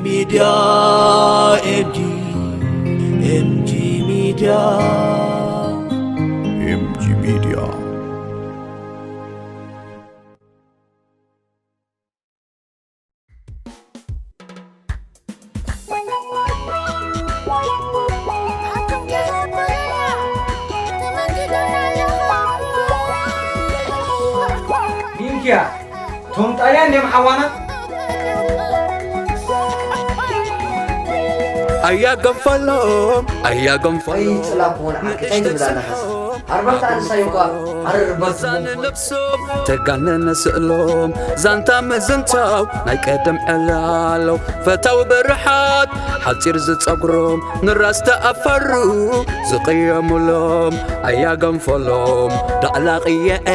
ሚድያ፣ ኤምጂ፣ ኤምጂ ሚድያ፣ ኤምጂ ሚድያ። ዲንኪያ፣ እቶም ጣልያን ድዮም ሓዋና? ኣያ ገንፈሎም፣ ኣያ ገንፈሎም። ወይ ጽላቦ ንዓኪ እንታይ ትብል ኣለኻስ? ኣርባዕተ ኣንስታይ እኳ ኣረርባት እዛ ንነብሶም ተጋነነ ስእሎም፣ ዛንታ ምዝንታው ናይ ቀደም ዕላሎም። ፈታዊ በረሓት ሓጺር ዝጸጉሮም፣ ንራስ ተኣፋሩ ዝቕየሙሎም። ኣያ ገንፈሎም ዳዕላ ቅየኤ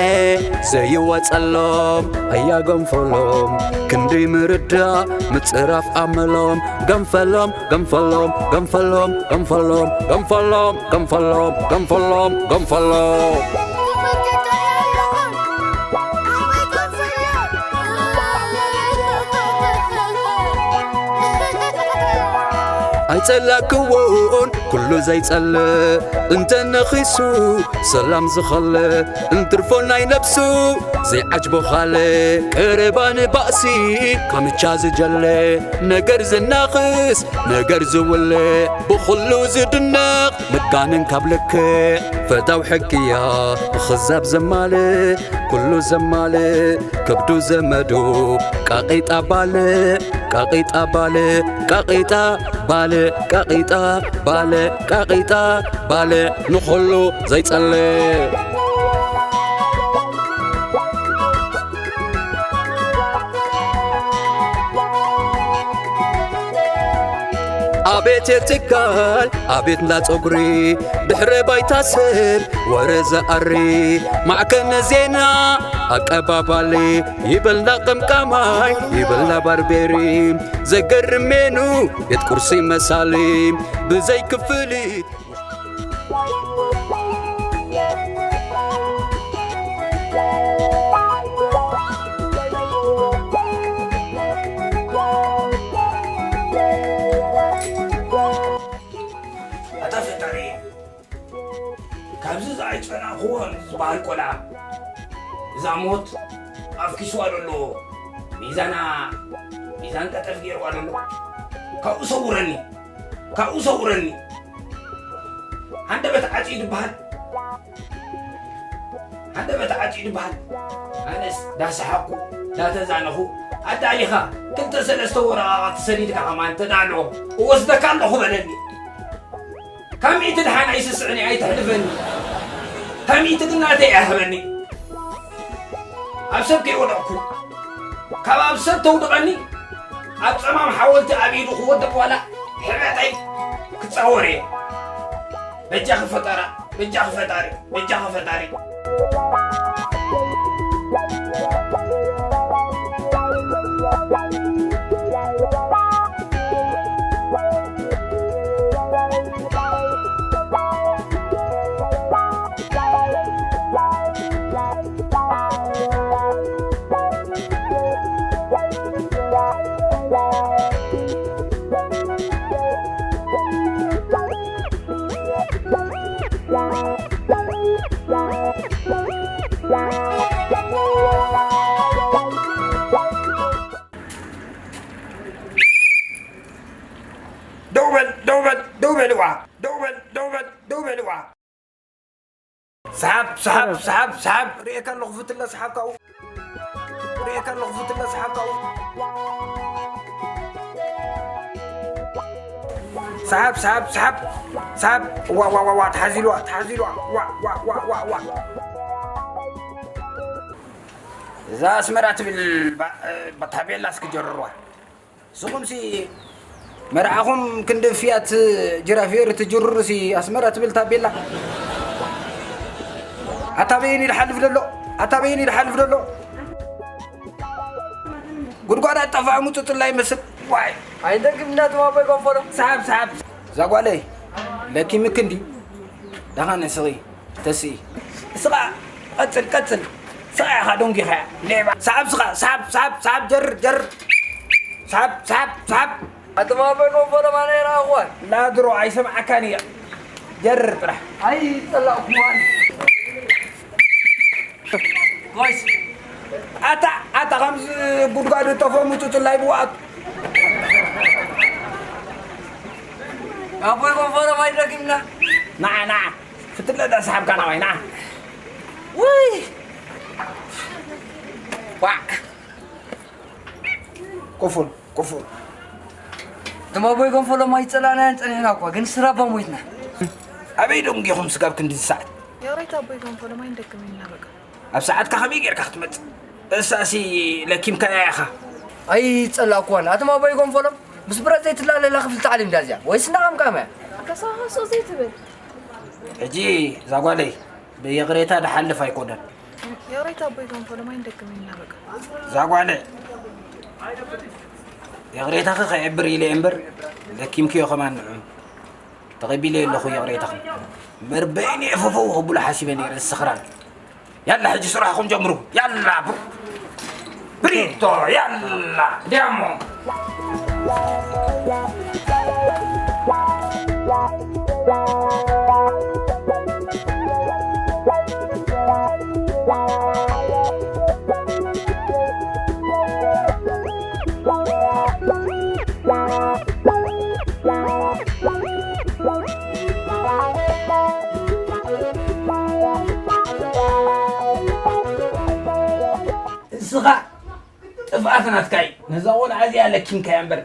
ዘይወጸሎም። ኣያ ገንፈሎም ክንዲ ምርዳእ ምጽራፍ ኣመሎም። ገንፈሎም፣ ገንፈሎም፣ ገንፈሎም፣ ገንፈሎም፣ ገንፈሎም፣ ገንፈሎም፣ ገንፈሎም፣ ገንፈሎም። ኣይጸላእክዎን ኩሉ ዘይጸልእ፣ እንተ ነኺሱ ሰላም ዝኸልእ፣ እንትርፎ ናይ ነብሱ ዘይዓጅቦ ኻልእ፣ ቀረባ ንባእሲ ካምቻ ዝጀለ፣ ነገር ዝናኽስ ነገር ዝውልዕ፣ ብኹሉ ዝድነቕ ምጋንን ካብ ልክዕ፣ ፈታው ሕግያ ብኽዛብ ዘማልእ፣ ኩሉ ዘማልእ ከብዱ ዘመዱ ቃቒጣ ባልዕ፣ ቃቒጣ ባልዕ፣ ቃቒጣ ባልዕ፣ ቃቒጣ ባልዕ፣ ቃቒጣ ባልዕ ንኹሉ ዘይጸልእ። ኣቤት የትካል፣ ኣቤት እንዳ ጸጉሪ፣ ድሕረ ባይታ ሰብ ወረ ዘኣሪ፣ ማዕከን ዜና ኣቀባባሊ፣ ይበልና ቀምቃማይ፣ ይበልና ባርቤሪ፣ ዘገርም ሜኑ ቤት ቁርሲ መሳሊ፣ ብዘይ ክፍሊት። ኣታ ፈጣሪ፣ ካብዚ ዝኣይጸናዕክዎ ዝበሃል ቆልዓ፣ እዛ ሞት ኣፍኪስዋ ዘሎ፣ ሚዛና፣ ሚዛን ቀጠፍ ገይርዋ ዘሎ፣ ካብኡ ሰውረኒ፣ ካብኡ ሰውረኒ። ሃንደበት ዓጽዩ ዝበሃል፣ ሃንደበት ዓጽዩ ዝበሃል። ኣነስ ዳሰሓኩ፣ ዳተዛነኹ፣ ኣዳሊኻ ክልተ ሰለስተ ወረቓቕቲ ሰዲድካ ከማን ተዳልዎ፣ እወስደካ ኣለኹ በለኒ። ካብ ሚእቲ ደሓን ኣይስስዕኒ፣ ኣይተሕልፈኒ። ካብ ሚእቲ ግን ናተይ ኣይሃበኒ። ኣብ ሰብ ከይወደቕኩ፣ ካብ ኣብ ሰብ ተውድቐኒ፣ ኣብ ጸማም ሓወልቲ ኣብ ኢዱ ክወድቕ ዋላ ሕመጠይ ክጻወር እየ። በጃኺ ፈጠራ፣ በጃኺ ፈጣሪ፣ በጃኺ ፈጣሪ። ደው በል፣ ደው በል፣ ደው በልዋ። ደው በል፣ ደው በል፣ ደው በልዋ። ሰሓብ፣ ሰሓብ፣ ሰሓብ፣ ሰሓብ። ርእየካ ኣለኹ፣ ፍትለ ሰሓብ ካብኡ። ርእየካ ኣለኹ፣ ፍትለ ሰሓብ ካብኡ። ሰሓብ፣ ሰሓብ፣ ሰሓብ፣ ሰሓብ። ዋ፣ ዋ፣ ዋ፣ ዋ፣ ተሓዚልዋ፣ ተሓዚልዋ። ዋ፣ ዋ፣ ዋ፣ ዋ፣ ዋ። እዛ ኣስመራ ትብል ባ-፣ እ፣ ታቤላ እስኪ ጀርርዋ። ንስኹምሲ መርዓኹም ክንዲ ፍያት ጅራፊየር ትጅርሩሲ ኣስመራ ትብል ታቤላ። ኣታ በየን ይድሓልፍ ደሎ? ኣታ በየን ይድሓልፍ ደሎ? ጉድጓድ ኣጣፋ ሙጽጽላ ይመስል። ዋይ። ኣይደግም እንዳተዋበ ጎንፎሎ። ሰሓብ፣ ሰሓብ። እዛ ጓለይ ለኪምክ እንዲ። ደኻ ንስኺ ተስኢ። ስኻ ቀጽል፣ ቀጽል። ስኻ ኢኻ ደንጒኻያ። ሌባ። ሰሓብ ስኻ፣ ሰሓብ፣ ሰሓብ፣ ሰሓብ፣ ጀር፣ ጀር። ሰሓብ፣ ሰሓብ፣ ሰሓብ። ኣትማበይ ጎንፎሎ ማነ ራእኹዋን። ላድሮ ኣይሰምዓካን እየ። ጀርር ጥራሕ። ኣይጸላእኩዋን። ጎይስ። ኣታ፣ ኣታ፣ ከምዚ ጉድጓድ እተፈሙቱ ትላይ ብዋኣቱ። ኣቦይ ጎንፎሎ ማይ ደጊምና። ንዓ፣ ንዓ። ፍትለ ዳ ሰሓብካ ናባይ፣ ንዓ። ውይ። ዋዕ። ኮፎል፣ ኮፎል። እቶም ኣቦይ ጎንፎሎም ኣይጸላእናዮን ጸኒሕና እኳ፣ ግን ስራባ ሞይትና። ኣበይ ደንጊኹም ስጋብ ክንድዚ ሰዓት? ይቕሬታ ኣቦይ ጎንፎሎም፣ ኣይንደክምን ኢና በቃ። ኣብ ሰዓትካ ከመይ ጌርካ ክትመጽእ? እሳሲ ለኪምካያ ኢኻ። ኣይጸላእኩዋን። ኣቶም ኣቦይ ጎንፎሎም፣ ምስ ብረት ዘይትላለላ ክፍሊ ታዕሊም ድያ እዚኣ? ወይስ እንዳቐምቃም እያ? ከሳኸሱ ዘይትብል። ሕጂ እዛ ጓለይ፣ ብይቕሬታ ድሓልፍ ኣይኮነን። ይቕሬታ ኣቦይ ጎንፎሎም፣ ኣይንደክምን ኢና በቃ። እዛ ጓለይ፣ ይቕሬታኺ ከየዕብር ኢለ እየ እምበር፣ ለኪምክዮ ከማን ንዑ። ተቐቢለ ኣለኹ ይቕሬታኺ። እምበር በይነ እየ ፈፈው ከብሎ ሓሲበ ነይረ፣ ዝስኽራን። ያላ፣ ሕጂ ስራሕኹም ጀምሩ። ያላ፣ ብር-፣ ብሪቶ፣ ያላ፣ ዲያሞ። እስኻ ጥፍኣት ናትካ እዩ። ነዛ ቆልዓ እዚኣ ለኪምካያ እምበር፣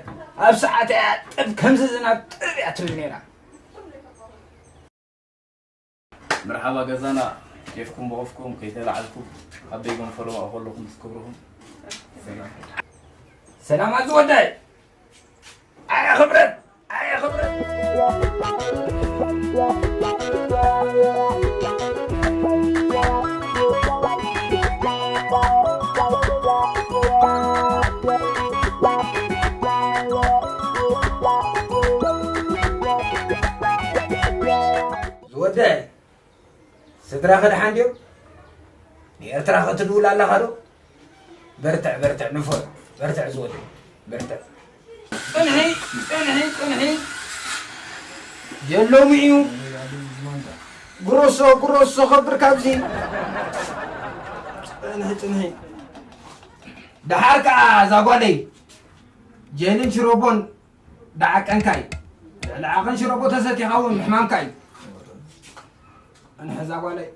ኣብ ሰዓት እያ ጥብ ከምዚ ዝናብ ጥብ እያ ትብል ነይራ። መርሓባ ገዛና፣ ኬፍኩም ብኸፍኩም ከይተላዓልኩም ኣበይ ጎንፎሎም ኣብኡ ከለኹም ምስ ክብርኹም። ሰላም። ሰላም ኣዚ ወዳይ። ኣያ ክብረት፣ ኣያ ክብረት። ዝወደይ፣ ስድራኸ ደሓን ድዮም? ንኤርትራ ኸትድውል ኣለኻ ዶ? በርትዕ፣ በርትዕ፣ ንፎር፣ በርትዕ ዝወደይ፣ በርትዕ። ጽንሒ፣ ጽንሒ፣ ጽንሒ። የሎሚ እዩ። ጉሮሶ፣ ጉሮሶ ኸብር ካብዚ። ጽንሒ፣ ጽንሒ። ደሓር ከኣ እዛ ጓለይ ጀንን ሽሮቦን ደዓቀንካ እዩ። ልዕሊ ዓቐን ሽሮቦ ተሰቲኻ እውን ሕማምካ እዩ። እንሕዛ ጓለይ፣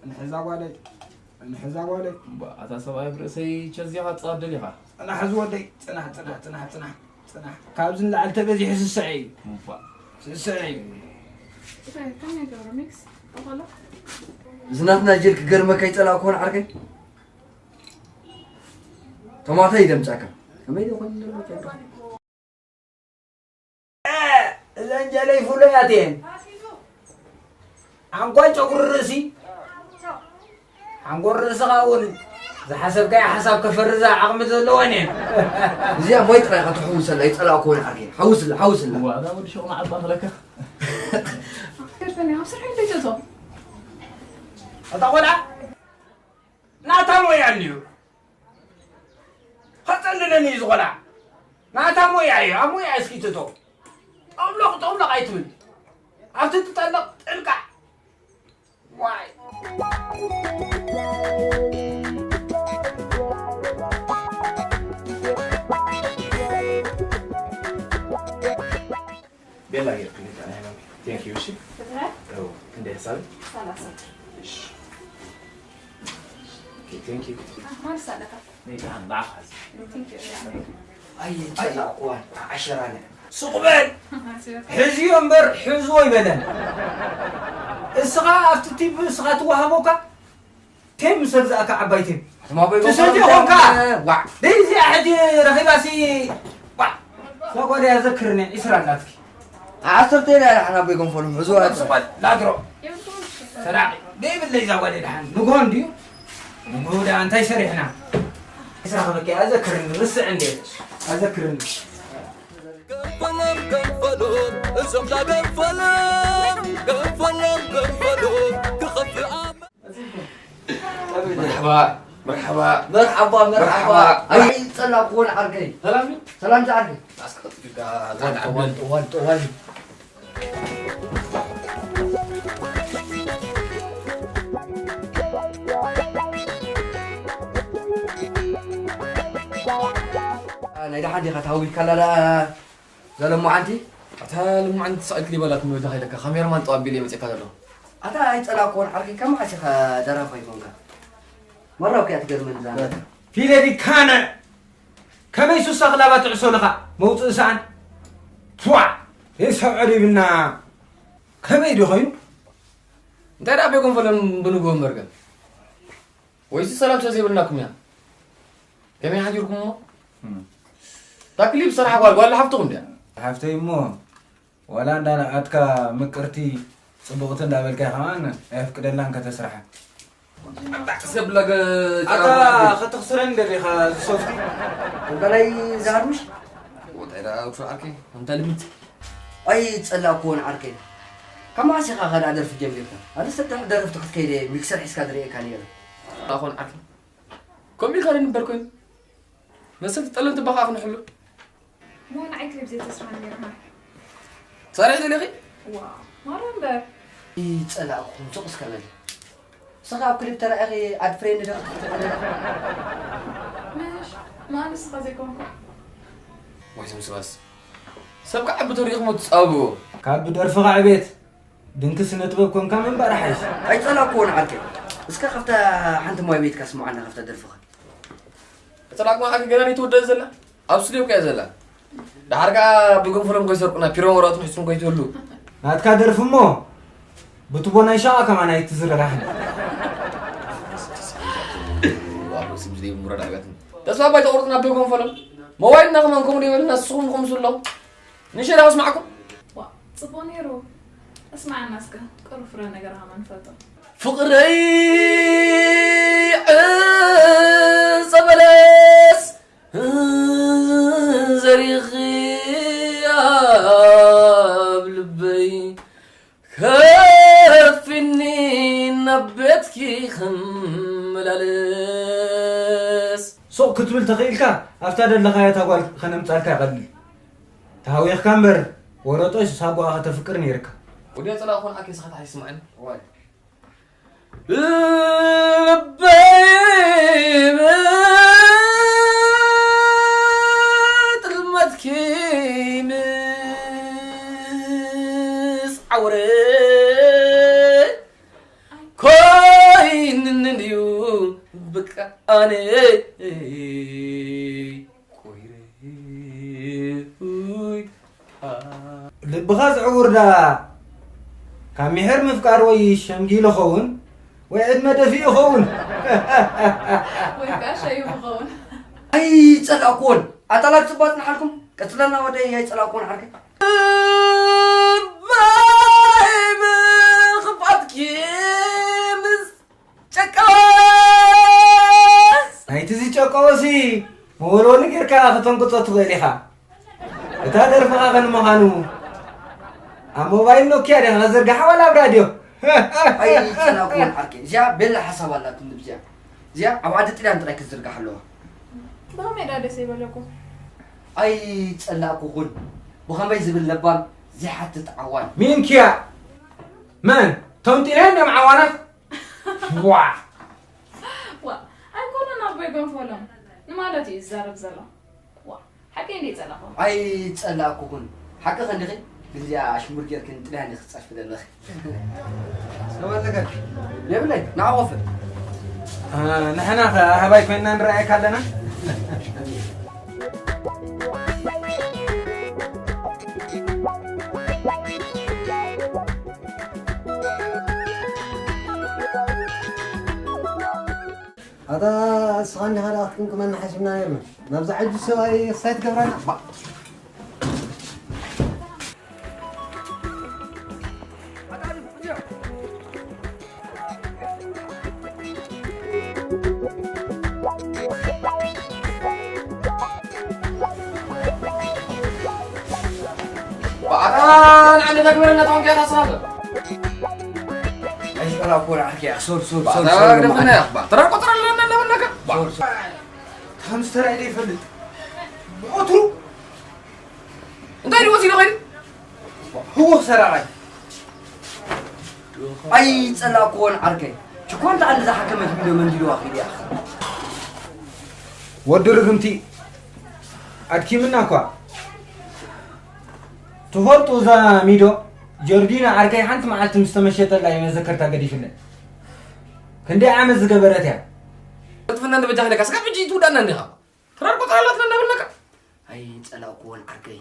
እንሕዛ ጓለይ፣ እንሕዛ ጓለይ። እምባ፣ ኣታ ሰብኣይ፣ ኣብ ርእሰይ ቸዚኻ ትጻደል ኢኻ። ጽናሕ ዝወደይ፣ ጽናሕ፣ ጽናሕ፣ ጽናሕ፣ ጽናሕ፣ ጽናሕ። ካብዚ ንላዕሊ ተበዚሑ ስስዐ እዩ። እምባ። ስስዐ እዩ። እንታይ፣ እንታይ ገብረ ሚክስ? ኣባላ? እዚ ናትና ጀል ክገርመካ ይጸላእ ክኾን ዓርከይ? ቶማታ ይደምጻካ። ከመይ ይኾን? እዘን ጀለይ ፍሉያት እየን። ሓንኳን ጨጉሪ ርእሲ፣ ሓንጎል ርእስኻ እውን ዝሓሰብካዮ ሓሳብ ከፈርዛ ዓቕሚ ዘለወን እየን። እዚኣ ሞይ ጥራይ ኢኻ ትሕውሰላ፣ ይጸላእኩ እውን ዓርከይ። ሓውስላ፣ ሓውስላ። ዋላ ወዲ ሸቕ መዓባ ክለካ። ከርተኒ፣ ኣብ ስርሒ እንታይ ተቶ? እታ ቆልዓ ናታ ሞያ እንድዩ። ኸጸልለኒ እዩ ዝኾና። ናታ ሞያ እዩ። ኣብ ሞያ እስኪ ትቶ። ጠብሎቕ፣ ጠብሎቕ ኣይትብል። ኣብቲ ትጠልቕ ጥልቃዕ። ዋይ። ቤላ ጌርክኒ፣ ቴንክ ዩ። እሺ። ፍትሐ? እው፣ ክንደይ ሕሳብ? ሰላሳ። እሺ። ኦኬ፣ ቴንክ ዩ። ኣሕማር ሳለካ። ነይ ደሓን፣ ንዓኻ ሕዚ። ቴንክ ዩ። ኣይጸላእኩዋን፣ ዓሸራነ። ሱቕ በል! ሕዝዮ እምበር፣ ሕዝዎ ይበለን። እስኻ ኣብቲ ቲፕ እስኻ ትወሃቦካ፣ ቴም ምስ ገዛእካ ዓባይ ቴም። ኣትማ በይ ትሰትዮ በይ ኾንካ። ዋዕ። ደይ እዚኣ ሕጂ ረኺባሲ፣ ዋዕ። እዛ ጓል እያ ዘክርኒ፣ ዒስራ ኣላትኪ። ዓሰርተ ኢላ ኢላ ሓና በይ ጎንፎሎም፣ ሕዝዋ። ሱቕ በል፣ ላድሮ። ሰራቂ። ደይ ብለይ እዛ ጓል እያ ደሓን። ንግሆ እንድዩ። ንግሆ ደኣ እንታይ ሰሪሕና? ዒስራ ክበኪ፣ ኣዘክርኒ፣ ርስዕ እንዴ። ኣዘክርኒ። ገንፈሎም፣ ገንፈሎም፣ እዞም ዳ ገንፈሎም፣ ገንፈሎም፣ ገንፈሎም፣ ክኸፍእ ኣመ- መርሓባ። መርሓባ። መርሓባ መርሓባ። ኣይጸላእኩዎን ዓርከይ። ሰላም እዩ። ሰላም ዝዓርከይ። ኣስቀጥልካ ጣጣ። ናይ ደሓን ዲኻ ተሃዊልካላ ደኣ ዘለሙዓንቲ? ኣታ ልሙዓንቲ ሰቕል ክሊባላት ምወዳ ከይደካ ካሜራማን ጠዋቢል እየ መፅእካ ዘለኹ። ኣታ ኣይፀላእኩዎን ዓርከይ፣ ካብ መዓስ ኢኻ ደራፋይ ኮንካ? መራው ከያ ትገርመኒ ዛና። ፊለዲ ካነ ከመይ ሱሳ ክላባ ትዕሶ ኣለኻ መውፅኢ ሰኣን ፉዋ ይሰብዖ ይብልና ከመይ ድዩ ኮይኑ? እንታይ ደኣ ቤጎም ፈለን ብንግሆ እምበር ግን ወይሲ ሰላም ተዘይብልናኩም እያ። ከመይ ሓዲርኩም እሞ? እታ ክሊፕ ዝሰርሓ ጓል ጓል ሓፍትኹም ድያ? ሓፍተይ እሞ ዋላ እንዳ ኣትካ ምቅርቲ ጽቡቕቲ እንዳበልካ ከማን ኣየፍቅደላን ከተስርሓ። ባዕ ሰብ ለገ ኣታ ከተኽስረኒ ደሊኻ ዝሶፍቲ በላይ ዛርምሽ ወጣይ ዳ ኣውትሮ ዓርከይ ኣንታ ልምት ኣይጸላእኩዎን ዓርከይ። ካብ መዓስ ኢኻ ካልኣ ደርፊ ጀሚርካ? ኣነ ሰብ ደርፊ ክትከይደ ሚክሰር ሒዝካ ዝርእየካ ነይረ። ኣኾን ዓርከይ ከምኡ ኢልካ ዶ ንበር ኮይኑ መሰል ትጠልም ትባኻ ክንሕሉ እሞ ንዓይ ክሊፕ ዘይተስርሓኒ ነይርካ። ትሰርሒ ዘለኺ ዋ ማራ እምበር ይጸላእኩም ሱቕ እስከ በሊ። ንስኺ ኣብ ክሊፕ ተራኢኺ ኣድ ፍሬንድ ዶ ክትኾኒ? ምሽ ማንስኻ ዘይኮንኩ ወይ ስም ስባስ ሰብ ከዓቢ ተሪእኹም ትጻብዎ ካብ ብደርፍኻ ዕቤት ድንኪ ስነ ጥበብ ኮንካ ምንባር ሓይሽ። ኣይጸላእኩዎን ዓርከይ። እስከ ካብታ ሓንቲ ማይ ቤትካ ስምዓና ካብታ ደርፍኻ። እታ ላቅማ ዓዲ ገና ይትወደእ ዘላ ኣብ ስቱዲዮ እኮ እያ ዘላ። ደሓር ከኣ ብገንፈሎም ከይሰርቁና ፒሮን ወረቐትን ሒዝኩም ከይትህሉ። ናትካ ደርፊ እሞ ብትቦ ናይ ሻቓ ከማን ኣይትዝረጋሕን። ኣብ ርእሲ ብዘይ ምውራድ ዓብያትን ተስፋ ባይ ተቑርጽና ብገንፈሎም ሞባይልና ከማን ከምኡ ይበልና ንስኹም ንኹም ስሎ ንሸዳ ክስማዕኩም። ዋ ጽቡቕ ነይሩ። እስማዓና እስከ ቅሩብ ፍረ ነገር ሃማ ንፈልጦ። ፍቕረይ ዕጸ በለስ ዘሪኺ ኣብ ልበይ ከፊኒ ናብ ቤትኪ ክመላለስ። ሱቕ ክትብል ተኽኢልካ ኣብታ ደለኻያ እታ ጓል ከነምጻልካ ይቐልል። ተሃዊኽካ እምበር ወረጦሽ ሳጓኣ ከተፍቅር ነይርካ። ወዲ ኣጸላእኹ ንዓኪ ስኻ ተሓይሽ ስምዓኒ። ልበይ ብጥልመትኪ ምስ ዓውረ ኮይንኒ ድዩ ብቃ ኣነ ቆይረ። ልብኻ ዝዕውር ደኣ ካብ ሚሕር ምፍቃር ወይ ሸምጊሉ ኸውን ወይ ዕድመ ደፊኡ ኸውን። ወይ ከዓ ሸይሙ ኸውን። ኣይጸላእኩዎን። ኣታ ላግ ጽቡቕ ኣጽንሓልኩም። ቀጽለልና ወደይ ኣይጸላእኩዎን ዓርከይ። ልበይ ብኽፋትኪ ምስ ጨቀወስ ናይቲ ዝጨቀወሲ መወልወሊ ጌርካ ከተንቅጾ ትኽእል ኢኻ። እታ ደርፍኻ ከ ንምዃኑ ኣብ ሞባይል ኖኪያ ዲኻ ክትዝርግሓ ዋላ ኣብ ራድዮ? ኣይጸላእኩዎን ዓርከይ። እዚኣ ቤላ ሓሳብ ኣላትኒ ብዚኣ። እዚኣ ኣብ ዓዲ ጥልያን ጥራይ ክትዝርጋሕ ኣለዋ። ብኸመይ ደኣ ደስ ኣይበለኩም? ኣይጸላእኩኹን። ብኸመይ ዝብል ለባም ዘይሓትት ዓዋን። ሚንኪያ መን? እቶም ጥልያን ድዮም ዓዋናት? ዋ ዋ ኣይኮነን ኣቦይ ገንፈሎም ንማለት እዩ ዝዛረብ ዘሎ። ዋ ሓቀይ እንድየ ጸላእኩ። ኣይጸላእኩኹን ሓቅኺ እንዲኺ ግን እዚኣ ኣሽሙር ጌርኪ ንጥልያን ኢኺ ክትጸርፊ ዘለኺ። ሰው ኣለካ የብለይ ንዓ ኮፍ ንሕና ከ ኣህባይ ኮይንና ንረኣየካ ኣለና። ኣታ እስኻ እንዲኻ ደኣ ክትቅምቅመና ሓሲብና ነርና። ናብዛ ዓዲ ሰብኣይ ክሳይ ትገብረና። ባዕራ ንዓሊ ተግበረና ተኾንካ ኢኻ ስራለ ኣይሽቀላ እኮ ንዓኪ እያ ሶል ሶል ሶል ሶል ግደፈና እያ ባዕ ተራ ቆፅራ ኣለና ዞር፣ ዞር። ሃምስተር ኣይደ ይፈልጥ። ብቐትሩ እንታይ ድዩ ወሲዱ ኸይዱ? ህወኽ ሰራቓይ። ኣይጸላእኩዎን ዓርከይ። ሽኳንታ ኣንዲ ዝሓከመት ሚዶ መንዲልዋ ኺድ እያ። ወዲ ርግምቲ ኣድኪምና እኳ። ትፈልጡ እዛ ሚዶ ጀርዲና ዓርከይ ሓንቲ መዓልቲ ምስ ተመሸጠላ እዩ መዘከርታ ገዲፍለን። ክንደይ ዓመት ዝገበረት እያ። ትፍና እንደ በጃ ኸይለካ ስጋብ ሕጂ ትውዳና እንዲኻ። ትራር ቁጥር ኣላትና እንዳበልናካ። ኣይጸላእኩዎን ዓርከይ።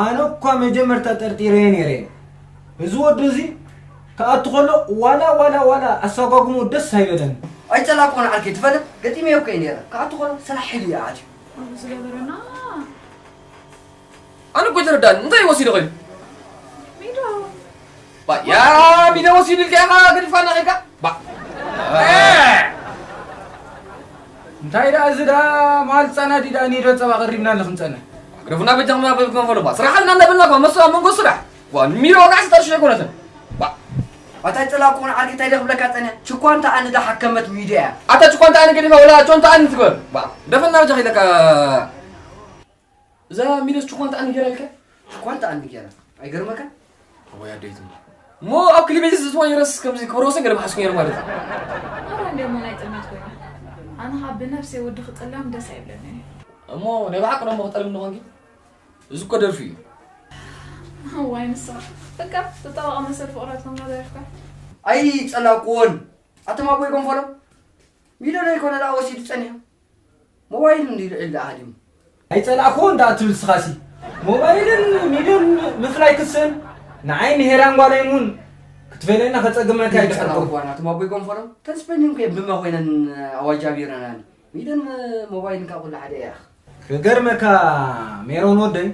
ኣነ እኳ መጀመርታ ጠርጢረዮ ነይረ። እዚ ወዲ እዚ ክኣቱ ከሎ ዋላ፣ ዋላ፣ ዋላ ኣሰጓጉሙ ደስ ኣይበለኒ። ኣይጸላእኩዎን ዓርከይ፣ ትፈልጥ? ገጢመዮ እኮ እየ ነይረ። ክኣቱ ከሎ ሰላሕ ኢሉ እዩ ኣትዩ። ከምኡ ዝገበረና። ኣነ እኮ ኣይተረዳእን። እንታይ ወሲዱ ኸይዱ? ሚዶ። ባ፣ ያ ሚዶ ወሲዱ ኢልካ ኢኻ ገዲፍካና ኸይድካ? ባ። እንታይ ደኣ እዚ ደኣ መሃል ህጻናት እዩ ደኣ ኒዶ ጸባ ቀሪብና ኣሎ ክንጸንሕ። ግደፉና በጃኹም ናብ ቤትኩም ፈሉ ባ። ስራሕ ኣለና እንዳበልና እኮ መስ ኣብ መንጎ ስራሕ። ዋ፣ ሚዶ ወቃዕ ስጠርሽ ኣይኮነትን። ባ። ኣታ ኣይጸላእኩዎን ዓርከይ እንታይ ደ ክብለካ ጸኒሐ? ሽኳንታ ኣንዳ ሓከመት ሚዶ እያ። ኣታ ሽኳንታ ኣን ገዲፋ ወላ ቾንታ ኣን ትግበር። ባ። ግደፈና በጃኻ ኢለካ። እዛ ሚዶስ ሽኳንታ ኣን ገይራ ኢልካ? ሽኳንታ ኣን ገይራ። ኣይገርመካን? ወይ ኣደይቱ። እሞ ኣብ ክሊበይ ዝዝትዋ ነይረስ ከምዚ ክብረ ወሰን ገለ ምሓዝኩ ነይሩ ማለት እዩ። ኣረ እንደ እሞ ናይ ጥልመት ኮይና። ኣነ ኸኣ ብነብሰይ ወዲ ክጥለም ደስ ኣይብለንን እዩ። እሞ ናይ ብሓቂ ደሞ ክጠልም ንኾንኪ? እዚ እኮ ደርፊ እዩ። እዋይ ንሳ። በቃ፣ ትጣበቓ መሰል ፍቕራትኩም ደሪፍካ። ኣይጸላእኩዎን። ኣቶም ኣቦይ ጎንፎሎም። ሚዶ ዶ ይኮነ ደኣ ወሲዱ ጸኒሑ? ሞባይል እንዲ ልዕል ደኣ ሃዲሙ። ኣይጸላእኩዎን ደኣ ትብል ስኻሲ። ሞባይልን ሚዶን ምፍላይ ክስን ንዓይ ንሄራን ጓለይን እውን ክትፈልየና ከጸግመካ ኣይትሕልኩም። እዋን ኣቶም ኣቦይ ጎንፎሎም። ተን ስፐኒን ከ ብመ ኮይነን ኣዋጃቢረናኒ። ሚዶን ሞባይልን ካብ ኩሉ ሓደ እያ። ክገርመካ ሜሮን ወደይ፣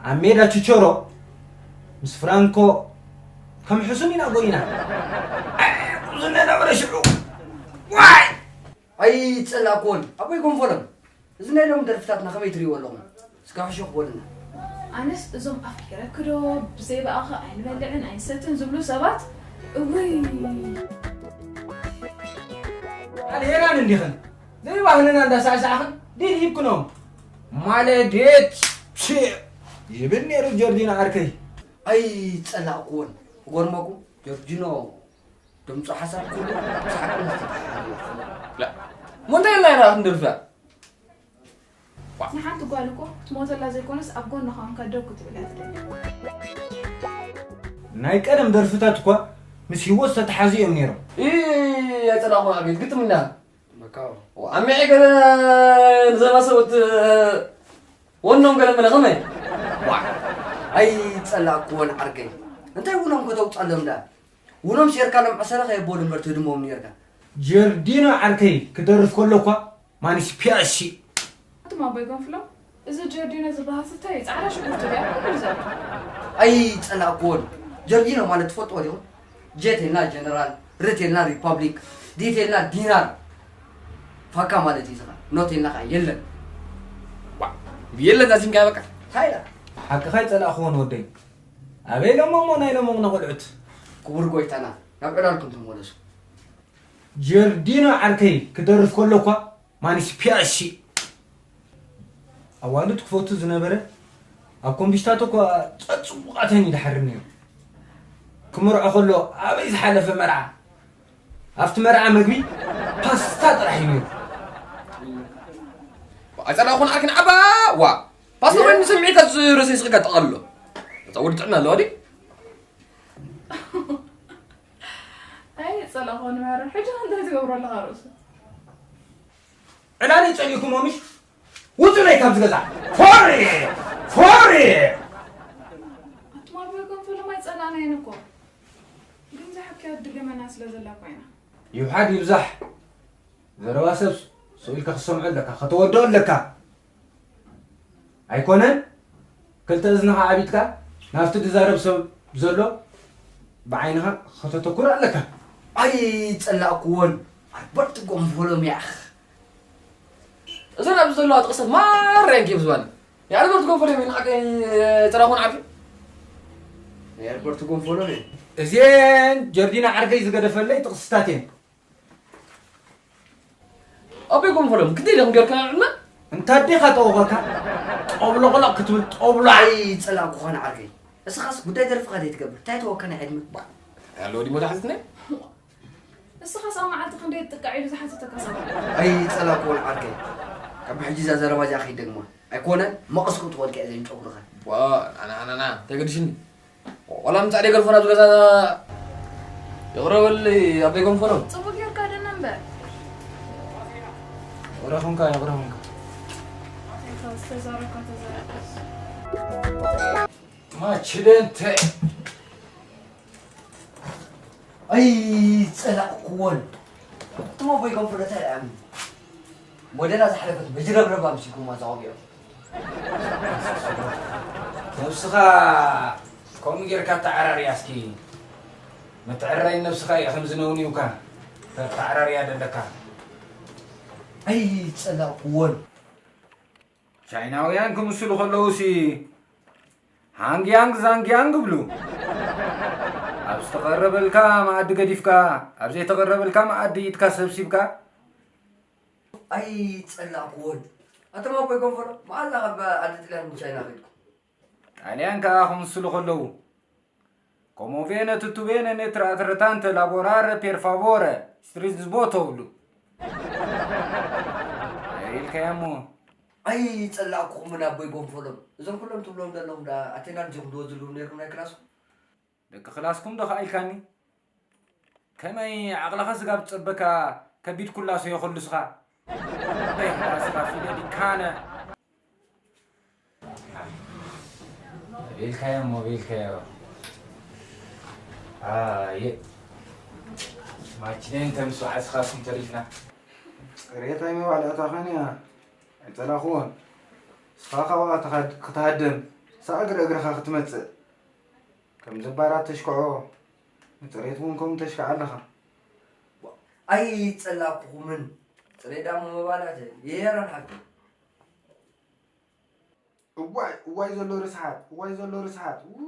ኣብ ሜዳ ችቸሮ ምስ ፍራንኮ ከም ሕሱም ኢና ጎይና። ኣይ፣ ዝነበረ ሽዑ። ዋይ! ኣይጸላእኩዎን። ኣቦይ ጎንፎሎም። እዚ ናይ ሎሚ ደርፍታትና ከመይ ትርእይዎ ኣለኹም? እስከ ሕሹኽ በሉና። ኣነስ እዞም ኣፍቂረኪ ዶ፣ ብዘይ ብኣኺ ኣይንበልዕን ኣይንሰትን ዝብሉ ሰባት፣ እውይ። ኣልሄራን እንዲኽን ዘይባህልና እንዳሳዕሳዕኽን ዲድ ሂብክኖም። ማለዴት ቺ ይብል ነይሩ ጀርዲኖ ዓርከይ። ኣይጸላእኩዎን። ክገርመኩም ጀርዲኖ ድምፁ ሓሳብ ኩሉ ምስ ሓቂ ምስ ተተሓሓዘ እዩ። ላ፣ እሞ እንታይ ኢልና ኢና ክንደርፍያ? ንሓንቲ ጓል እኮ ክትሞተላ ዘይኮነስ ኣብ ጎና ኳንካ ደው ክትብል እያ ትደሊ። ናይ ቀደም ደርፍታት እኳ ምስ ህይወት ዝተተሓዙ እዮም ነይሮም። ኢ፣ ኣይጸላእኩን ኣቤት፣ ግጥም ኢልና። በቃ። ኣሚዐ ገለ ንዘባ ሰብኡት ወኖም ገለ መለ ከመይ? ዋ፣ ኣይጸላእኩዎን ዓርከይ። እንታይ ውኖም ከተውጻሎም ደኣ? ውኖም ሴርካ ሎም ዕሰለ ከየቦሉ እምበር ትህድሞም ኔርካ። ጀርዲኖ ዓርከይ ክደርፍ ከሎ እኳ ማንስ ፒያሲ። ኣቱም ኣቦይ ጎንፍሎ፣ እዚ ጀርዲኖ ዝበሃል ስታይ ጻዕዳ ሽጉርቲ ድያ? ኩሉ ዘርኢ። ኣይጸላእኩዎን። ጀርዲኖ ማለት ትፈልጥዎ ዲኹም? ጀት ኢልና ጀነራል፣ ርት ኢልና ሪፓብሊክ፣ ዲት ኢልና ዲናር። ፋካ ማለት እዩ ዝኻ። ኖት ኢልና ኸዓ የለን። ዋ፣ የለን ዛዚምካ በቃ። እንታይ ኢላ? ሓቅኻ ኣይጸላእኽዎን ወደይ። ኣበይ ኢሎሞ እሞ ናይ ሎሞቕነ ቆልዑት? ክቡር ጎይታና፣ ናብ ዕላልኩም ተመለሱ። ጀርዲኖ ዓርከይ ክደርፍ ከሎ እኳ ማንስ ፒያሲ ኣዋልድ ክፈቱ ዝነበረ ኣብ ኮምቢሽታቶ እኳ ጸጽቡቓተን ይድሓርን ነይሩ። ክምርዖ ከሎ ኣበይ ዝሓለፈ መርዓ? ኣብቲ መርዓ መግቢ ፓስታ ጥራሕ እዩ ነይሩ። ኣይጸላእኹን ዓርኪ ንዓባ ዋ። ፓስታ ኮይኑ ስምዒት ካብ ርእሰይ ስቕ ኢልካ ጠቓልሎ። እዛ ወዲ ጥዕና ኣለዋ ድዩ? ኣይጸላእኹን ማረ። ሕጂ እንታይ ትገብሮ ኣለኻ ርእሱ? ዕላል ጸሊእኩሞ ምሽ? ውጹ ናይ ካብዚ ገዛ። ፎሪ! ፎሪ! ኣቱም ኣቦይ ጎንፈሎም ኣይጸላእናዮን እኮ። ግን ዝሓክያ ድገመና ስለ ዘላ እኮ ኢና። ይውሓድ ይብዛሕ። ዘረባ ሰብ ስቕ ኢልካ ክትሰምዖ ኣለካ፣ ከተወድኦ ኣለካ። ኣይኮነን? ክልተ እዝንኻ ዓቢጥካ ናብቲ ዝዛረብ ሰብ ዘሎ ብዓይንኻ ከተተኩር ኣለካ። ኣይጸላእኩዎን። ኣልበርት ጎንፎሎም ያኽ። እዘን ኣብዚ ዘለዋ ጥቕስታት ማራ እየን ኬፍ ዝባኒ። ንኣልበርት ጎንፎሎም እየን ንዓቀይ ጥራኹን ዓርፊ። ናይ ኣልበርት ጎንፎሎም እየን። እዚኤን ጀርዲና ዓርከይ ዝገደፈለይ ጥቕስታት እየን። ኣቦይ ጎንፈሎም፣ ክንደይ ኢሎም ጌርካ ንዕና? እንታ ኣዴኻ ጠውኸካ፣ ጦብሎቕሎቕ ክትብል ጦብሎ። ኣይ፣ ጸላእኩኻ ንዓርከይ። እስኻስ ጉዳይ ደርፍኻ ዘይትገብር፣ እንታይ ተወከነ ዕድመ? ባ፣ ኣለዎ ድሞ ዝሓትትኒ? እስኻስ ኣብ መዓልቲ ክንደይ ትጥቃዕ ኢሉ ዝሓተተካ ሰብ ኣሎ? ኣይ፣ ጸላእኩዎ ንዓርከይ። ካብ ሕጂ እዛ ዘረባ እዚኣ ከይትደግማ። ኣይኮነን፣ መቐስ ክትወልቀ እየ ዘይምጨጉርኻ። ዋ፣ ኣና፣ ኣና፣ ኣና፣ እንታይ ገዲሽኒ? ዋላ ምጻእ ደይ ገርፈራ ዝገዛ ይቕረ በል ኣበይ ጎንፈሮም? ጽቡቕ ጌርካ ደነ እምበር። ይቕረ ኹንካ፣ ይቕረ ኹንካ። እታ ዝተዛረብካ ተዛረብ። ማችደንተ። ኣይጸላእኩዎን። እቶም ኣቦይ ጎንፈሮ እንታይ ደኣ እያም? ሞዴላ ዝሓለፈት መጅረብረብ ኣምሲልኩማ እዛ ቆቢዖም። ነብስኻ ከምኡ ጌርካ ኣተዓራርያ እስኪ። መተዓራሪ ነብስኻ እዩ ከምዚ ነውኒውካ ተተዓራርያ ደለካ። ኣይጸላእኩዎን። ቻይናውያን ክምስሉ ከለውሲ ሃንግያንግ ዛንግያንግ ይብሉ። ኣብ ዝተቐረበልካ መኣዲ ገዲፍካ፣ ኣብ ዘይተቐረበልካ መኣዲ ኢድካ ሰብሲብካ። ኣይጸላእኩዎን። ኣቶም ኣቦይ ጎንፈሮ፣ መዓዝ ካብ ዓዲ ጥልያን ንቻይና ከድኩም? ጣልያን ከኣ ክምስሉ ከለዉ፣ ኮሞ ቬነ ቱቱ ቬነ ኔትራ ትረታንተ ላቦራረ ፔር ፋቮረ ስትሪዝቦቶ ይብሉ። ኢልካዮ እሞ። ኣይጸላእኩኹምን ኣቦይ ጎንፈሎም። እዞም ኩሎም ትብሎም ዘለኹም ደኣ ኣቴና እንዲኹም ትወዝሉ ነይርኩም ናይ ክላስኩም? ደቂ ክላስኩም ዶ ኸኣ ኢልካኒ? ከመይ ዓቕልኻ ስጋብ ዝጸበካ ከቢድ ኩላሶ የኸሉስኻ? ኣይ፣ ራስኻ ፊደል ይካነ። ቤልካዮ እሞ ቤልካዮ። ኣየ። ማችኔን ተምስ በዓል ስኻስኩም ተሪፍና። ጽሬት ኣይመባልዕታኻን እያ። ኣይጸላእኹዎን። ንስኻ ካብኣ ትኻድ-፣ ክትሃድም፣ ንሳ እግሪ እግርኻ ክትመጽእ። ከም ዘባራት ተሽክዖ፣ ንጽሬት እውን ከምኡ ተሽክዓ ኣለኻ። ኣይጸላእኩኹምን። ጽሬት ደኣ መባልዕቲ። የረን ሓቂ። እዋይ፣ እዋይ ዘሎ ርስሓት፣ እዋይ ዘሎ ርስሓት። ውይ።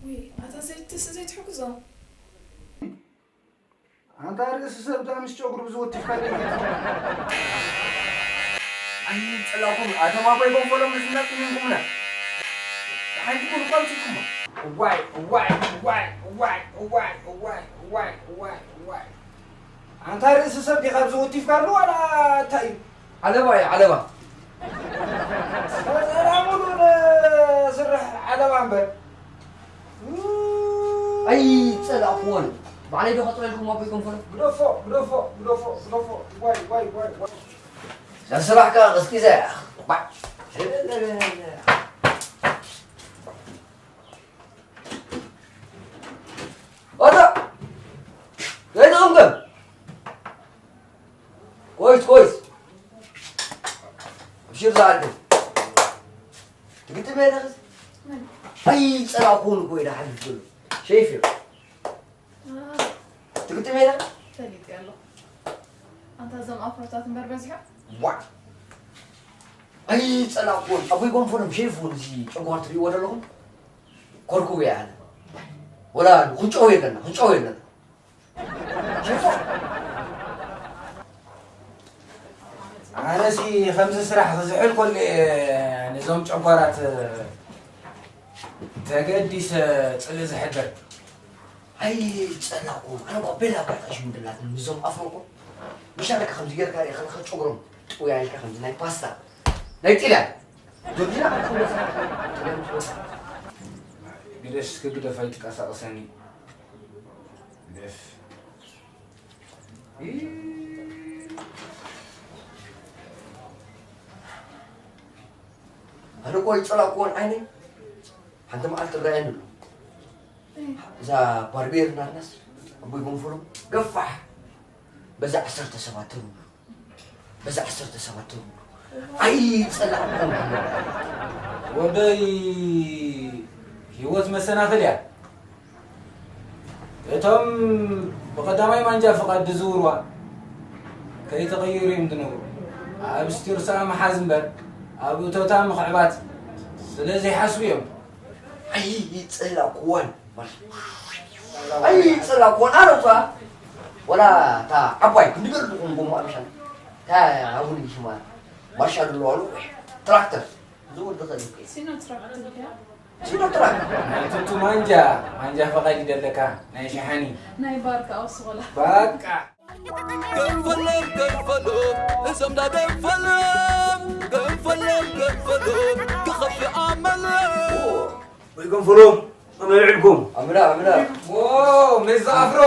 ውይ፣ ኣታ ዘይትስ-፣ ዘይትሕግዞ። ኣንታ ርእሲ ሰብ ደኣ ምስ ጨጉሩ ብዝወትፍካ ኣይጸላእኩም፣ ኣቶም ኣቦይ ጎንፈሎም ዝናጥ ምንኩምና። ሓንቲ ኩሉ ቋንጽኩሞ። እዋይ፣ እዋይ፣ እዋይ፣ እዋይ፣ እዋይ። ኣንታ ርእሲ ሰብ ዲኻ ኣብዚ ወቲፍካሉ ዋላ እንታይ እዩ? ዓለባ እዩ፣ ዓለባ። ፈጠራ ሙሉእ ዝስራሕ ዓለባ እምበር። ኣይጸላእኩዎን። ባዕለይ ዶ ከጥረልኩም ኣቦይ ጎንፈሎ? ግደፎ፣ ግደፎ፣ ግደፎ፣ ግደፎ። ዋይ፣ ዋይ፣ ዋይ፣ ዋይ። እዛ ስራሕ ከኣ ቀዝቂዛ እያ። ባዕ። ኣታ! ዘይትቕምቅም! ኮይስ፣ ኮይስ! ኣብሽር ዝኣክል። ትግጥም እየ ደኽስ? ኣይጸላእኩን እኮ ኢለ ሓሊፍ ዘሎ። ሸይፍ እዩ። ትግጥም እየ ደኽስ? ፈሊጥ እየ ኣለኹ። ኣንታ እዞም ኣፍሮታት እምበር በዚሖም። ዋዕ! ኣይጸላእኩን። ኣቦይ ጎንፎሎም ሸይፍ እውን እዚ ጨጓር ትርእይዎ ዘለኹም? ኮርኩቡ እየ ኣነ። ወላ ክንጨው የለና፣ ክንጨው የለና። ኣነሲ ከምዚ ስራሕ ክዝሕል ከሎ እየ ነዞም ጨጓራት ተገዲሰ ጽልኢ ዝሕደር። ኣይጸላእኩ። ኣነ እኮ ቤላ እኳ ጠሽሙ ድላትኒ ምስዞም ኣፍሮ እኮ። ምሻ ለካ ከምዚ ጌርካ ርኢኻ ለካ ጨጉሮም ጥውያ ኢልካ ከምዚ ናይ ፓስታ። ናይ ጢልያን። ጆርጂና ኣብ ኩሉ ግደፍ እስኪ ግደፍ ኣይትቀሳቕሰኒ። ግደፍ። ኣነ እኮ ኣይጸላእኩዎን ዓይነይ። ሓንቲ መዓልቲ ይረኣየኒ ኣሎ። እዛ ባርቤር ናትናስ ኣቦይ ጎንፈሎም ገፋሕ በዛ ዓሰርተ ሰባት ትርብሉ። በዛ ዓሰርተ ሰባት ትርብሉ። ኣይጸላእኩዎን። ወደይ ህይወት መሰናኽል እያ። እቶም ብቐዳማይ ማንጃ ፍቓድ ዝዝውርዋ ከይተቐየሩ እዮም ዝነብሩ። ኣብ ስቲርሳ ምሓዝ እምበር ኣብ እቶታ ምኽዕባት ስለ ዘይሓስቡ እዮም። ኣይጸላእኩዎን። ኣይጸላእኩዎን። ኣነ እኳ ወላ እታ ዓባይ ክንዲ ገርድኹም ጎማ ኣምሻል። ታ ኣቡን ሽማ ማሻ ድሎ ኣሉ ትራክተር ዝወዲ ኸሊከ ሲኖ ትራክተር ያ ሲኖ ትራክተር ናይ ቱቱ ማንጃ ማንጃ ፈቓድ ይደለካ ናይ ሸሓኒ ናይ ባርካ ኣውስቆላ በቃ ገንፈሎም ገንፈሎም እዞም ዳ ገንፈሎም ገንፈሎም ገንፈሎም ክኸፍእ ኣመሎም ወይ ገንፈሎም ኣመልዕልኩም ኣምላ ኣምላ ዎ ሜዛ ኣፍሮ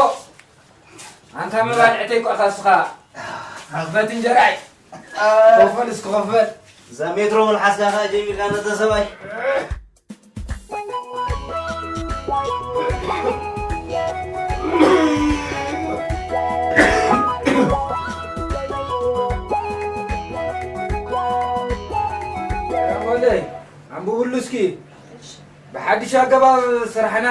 ኣንታ መባልዕተይ ኳ ካስኻ መኽፈት እንጀራይ ኮፈል እስኪ ኮፈል እዛ ሜትሮ መልሓስካ ከኣ ጀሚርካ ነተ ሰብኣይ ወደይ ኣንብብሉ እስኪ ብሓድሽ ኣገባብ ስራሕና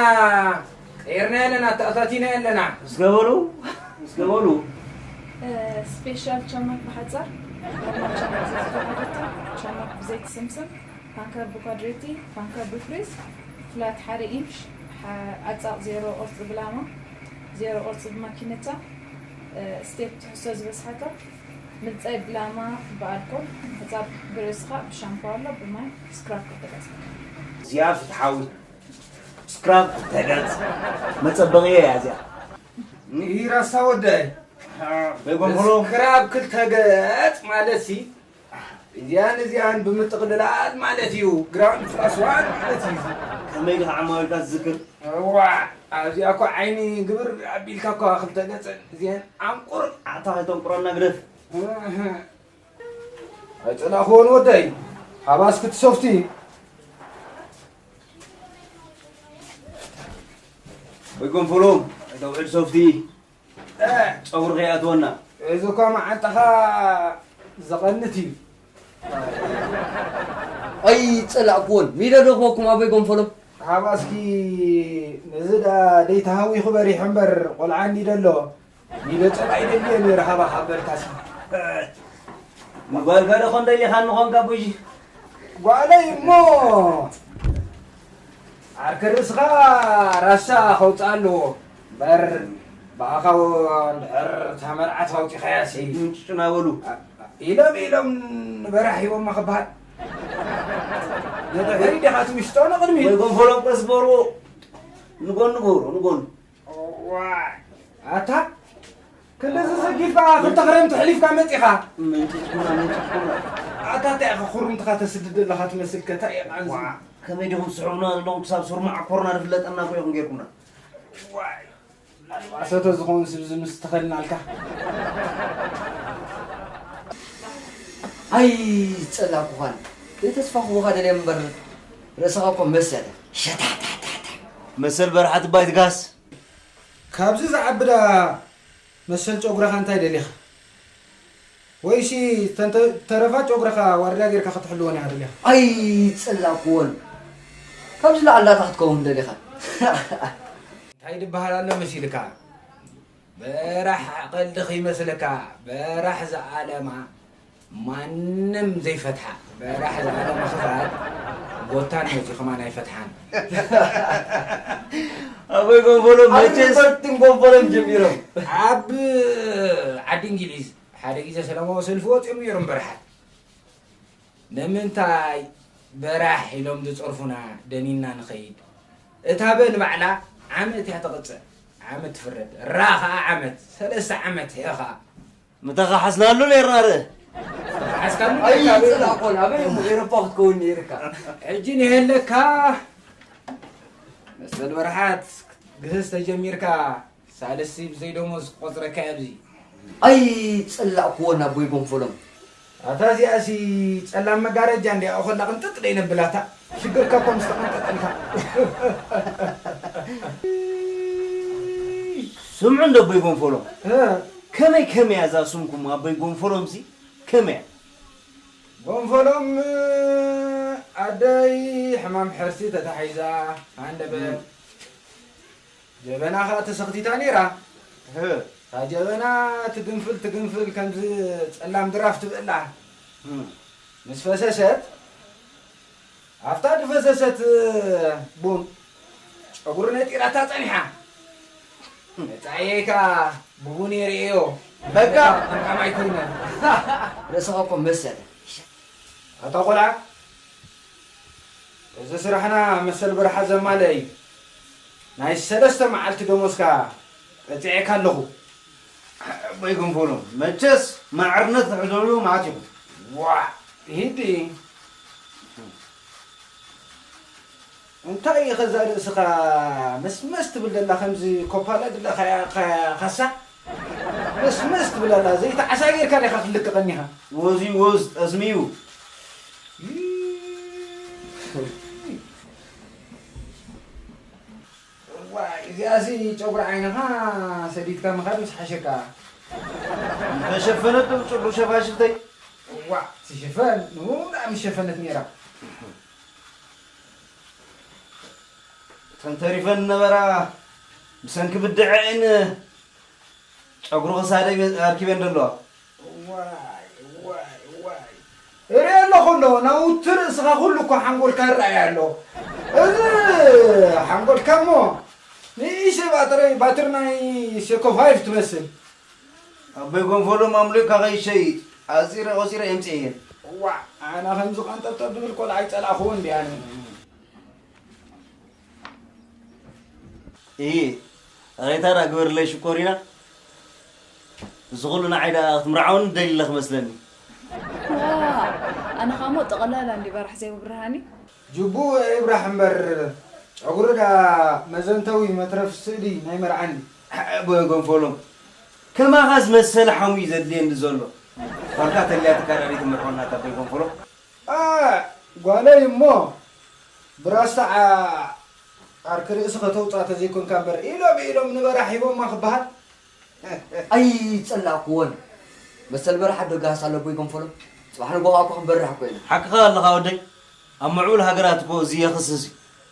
ቀይርና ኣለና ተኣታቲና ኣለና እስከ በሉ እስከ በሉ ስፔሻል ቻማክ ብሓፃር ኖርማል ቻማክ ዘይዝተዋሃደቶ ቻማክ ብዘይቲ ስምስም ፓንከር ብኳድሬቲ ፓንከር ብፍሬዝ ፍላት ሓደ ኢንች ዓፃቕ ዜሮ ቅርፂ ብላማ ዜሮ ቅርፂ ብማኪነታ ስቴፕ ትሕዝቶ ዝበዝሓቶ ምልፃይ ብላማ ብኣልኮል ምሕፃብ ብርእስኻ ብሻምፖ ኣሎ ብማይ ስክራብ ክልተ ገፅ እዚኣ ፍትሓዊ ስክራብ ክልተ ገፅ መፀበቒ እያ እዚኣ ራሳ ወደይ በጎንፍሎ ስክራብ ክልተ ገፅ ማለት ሲ እዚኣን እዚኣን ብምጥቕልላት ማለት እዩ ግራውንድ ፕላስ ዋን ማለት እዩ ከመይ ድኻ ዓማዊልካ ዝዝክር እዋ ኣብዚኣ እኮ ዓይኒ ግብር ኣቢልካ እኳ ክልተ ገፀን እዚአን ኣንቁር ኣታ ከይተንቁረና ግደፍ ኣይፀላእክዎን ወደይ ሃባስ ክትሰፍቲ ወይ ጎንፈሎ ኣይተውዕል ሶፍቲ ፀጉሪ ከይኣትወና እዚ እኳ መዓንጣኻ ዘቐንት እዩ ኣይፀላእክዎን ሚለ ዶ ክበኩም ኣበይ ጎንፈሎም ሃባ እስኪ ነዚ ደኣ ደይተሃዊኹ በሪሑ እምበር ቆልዓ እንዲ ደሎ ሚለ ጨባ ይደልዮ ነይረ ሃባ ካብ በልካሲ ንጓልካ ዶ ኾን ደሊኻኒ ኾንካ ቡጂ ጓለይ እሞ ዓርከ ርእስኻ ራሳ ከውፅእ ኣለዎ እምበር ብኣኻ እንድሕር እታ መርዓት ኣውፂኻያሲ ምንጭጭና በሉ ኢሎም ኢሎም ንበራሕ ሂቦማ ክበሃል ንድሕሪ ዲኻ ትምሽጦ ንቕድሚ ወይ ጎንፈሎም ቀስ በርዎ ንጎኑ ገብሮ ንጎኑ ኣታ ክንድዚ ሰጊፍካ ክልተ ክረምቲ ሕሊፍካ መፂኻ ምንጭጭኩና ምንጭጭኩና ኣታ እንታይ ኢኻ ኩርምትኻ ተስድድ ኣለኻ ትመስል ከታ የቓንዚ ከመይ ዲኹም ትስሕቡና ዘለኹም ክሳብ ሱር መዓኮርና ዝፍለጠና እኮ ኢኹም ጌርኩምና ኣሰተ ዝኾን ስብ ዝምስ ተኸልናልካ ኣይፀላኩኻን ዘይተስፋ ክቡኻ ደልየ እምበር ርእስኻ እኮ መሰለ ሸታታታታ መሰል በርሓ ትባይ ትጋስ ካብዚ ዝዓቢ ደኣ መሰል ጨጉርኻ እንታይ ደሊኻ? ወይሲ እተን ተረፋ ጨጉርኻ ዋርድያ ጌርካ ክትሕልወን ኢኻ ደሊኻ? ኣይጸላእክዎን። ካብዚ ላዕሊ ናታ ክትከውን ደሊኻ? እንታይ ድበሃል ኣሎ መሲልካ? በራሕ ቀልዲ ከይመስለካ በራሕ ዝኣለማ ማንም ዘይፈትሓ በራሕ ዝዓለመ ክፋል ጎታን መፂ ከማን ኣይፈትሓን ኣቦይ ጎንፎሎም መቼስ ኣብበትን ጎንፎሎም ጀሚሮም ኣብ ዓዲ እንግሊዝ ሓደ ግዜ ሰላማዊ ሰልፊ ወፂኦም ነይሮም በረሓት ንምንታይ በራሕ ኢሎም ዝፀርፉና ደኒና ንኸይድ እታ በ ንባዕላ ዓመት እያ ተቐፅዕ ዓመት ትፍረድ ራ ከዓ ዓመት ሰለስተ ዓመት ያ ከዓ ምተኻሓስናሉ ነይርና ርእ። ተኻሓስካሉ ነይርካ ርእ። ኣይፅላእኮን ኣበይ እሞ ኤሮፓ ክትከውን ነይርካ። ሕጂ ንሄለካ መሰል በርሓት ክትግህስ ተጀሚርካ ሳልስቲ ብዘይ ደሞዝ ክቆፅረካ እየ ኣብዚ። ኣይፅላእክዎን ኣቦይ ጎንፎሎም። ኣታ እዚኣሲ ፀላም መጋረጃ እንድያ እኾላ ቅንጥጥ ደይነብላታ ሽግርካ እኮ ምስ ተቐንጠጠልካ ስምዑ እንዶ ኣቦይ ጎንፎሎም እ፣ ከመይ ከመይ እያ እዛ ስምኩም ኣቦይ ጎንፎሎም ሲ ከመይ እያ ጎንፎሎም ኣደይ ሕማም ሕርሲ ተታሒዛ ሃንደበት ጀበና ኸኣ ተሰኽቲታ ነይራ። እታ ጀበና ትግንፍል ትግንፍል ከምዚ ጸላም ድራፍ ትብእላ ምስ ፈሰሰት ኣብታ ድፈሰሰት ቡን ጨጉሪ ነጢራታ ጸኒሓ። መጻኢየይ ከኣ ብቡን እየ ርእየዮ። በቃ፣ ቀምቃም ኣይኮይነን። ርእስኻ እኮ መሰለ። ኣታ ቆልዓ፣ እዚ ስራሕና መሰል በረሓ ዘማልእ እዩ። ናይ ሰለስተ መዓልቲ ደሞዝካ ቀጺዐካ ኣለኹ። ኣቦይ ጎንፎሎ፣ መቸስ ማዕርነት ትሕዘሉ መዓት ኢኹም። ዋ፣ ሂዲ። እንታይ ኢኸ እዛ ርእስኻ መስመስ ትብል ዘላ፣ ከምዚ ኮፓላ ድለ ኸያ-፣ ኸያ-፣ ኻሳ? መስመስ ትብል ኣላ፣ ዘይተዓሳጊርካ ዲኻ ትልቅቐኒ ኢኻ? ወዚ ወዝ ጠስሚ እዩ። ዋይ፣ እዚኣሲ ጨጉሪ ዓይንኻ ሰዲድካ ምኻድ ምስ ሓሸካ። እንተሸፈነት ዶ ጭሩ ሸፋሽፍተይ? ዋ፣ ትሽፈን፣ ንኡ ደኣ ምስ ሸፈነት ነይራ። እተን ተሪፈን ነበራ ብሰንኪ ብድዐአን ጨጉሪ ክሳደይ ኣርኪበን ደለዋ። ዋይ፣ ዋይ፣ ዋይ። እሪኦ ኣለኹ ኣሎ፣ ናውቲ ርእስኻ ኩሉ እኮ ሓንጎልካ ይረኣይ ኣሎ። እዚ ሓንጎልካ እሞ ንእሽተይ ባትሪ፣ ባትሪ ናይ ሴኮ ፋይፍ ትመስል። ኣቦይ ጎንፎሎም ኣምሊእካ ከይሸይጥ ኣጺረ ቆጺረ የምጽኤን። ዋዕ፣ ኣነ ከምዚ ቀንጠብጠብ ዝብል ቆልዓ ኣይጸላእኽዎን ድየ ኣነ። እየ፣ ሬታ ዳ ግበርለይ ሽኮሪና። እዚ ኩሉ ንዓይ ዳ ክትምርዓውኒ ደሊለ ክመስለኒ። ዋእ፣ ኣነ ኸኣ እሞ ጠቕላላ እንዲ በራሕ ዘይብርሃኒ። ጅቡእ ይብራሕ እምበር፣ ጨጉሪ ዳ መዘንተዊ መትረፍ ስእሊ ናይ መርዓኒ። ኣቦይ ጎንፎሎም፣ ከማኻ ዝመሰለ ሓሙ እዩ ዘድልየኒ ዘሎ። ጓልካ ተልያትካ ዳ ትምርዖና ኣቦይ ጎንፎሎም? ኣ፣ ጓለይ እሞ ብራስታ ዓ-፣ ዓርኪ ርእሲ ከተውጽኣ ተዘይኮንካ እምበር፣ ኢሎም ኢሎም ንበራሕ ሂቦማ ክበሃል። ኣይጸላእኩዎን። መሰል በራሕ ኣዶ ጋህስ ኣለቦይ ጎንፎሎም። ጽባሕ ንግሆ እኮ ክንበርሕ እኮ ኢና። ሓቅኻ ኣለኻ ወደይ። ኣብ ምዕቡል ሃገራት እኮ እዚ የኽስስ እዩ።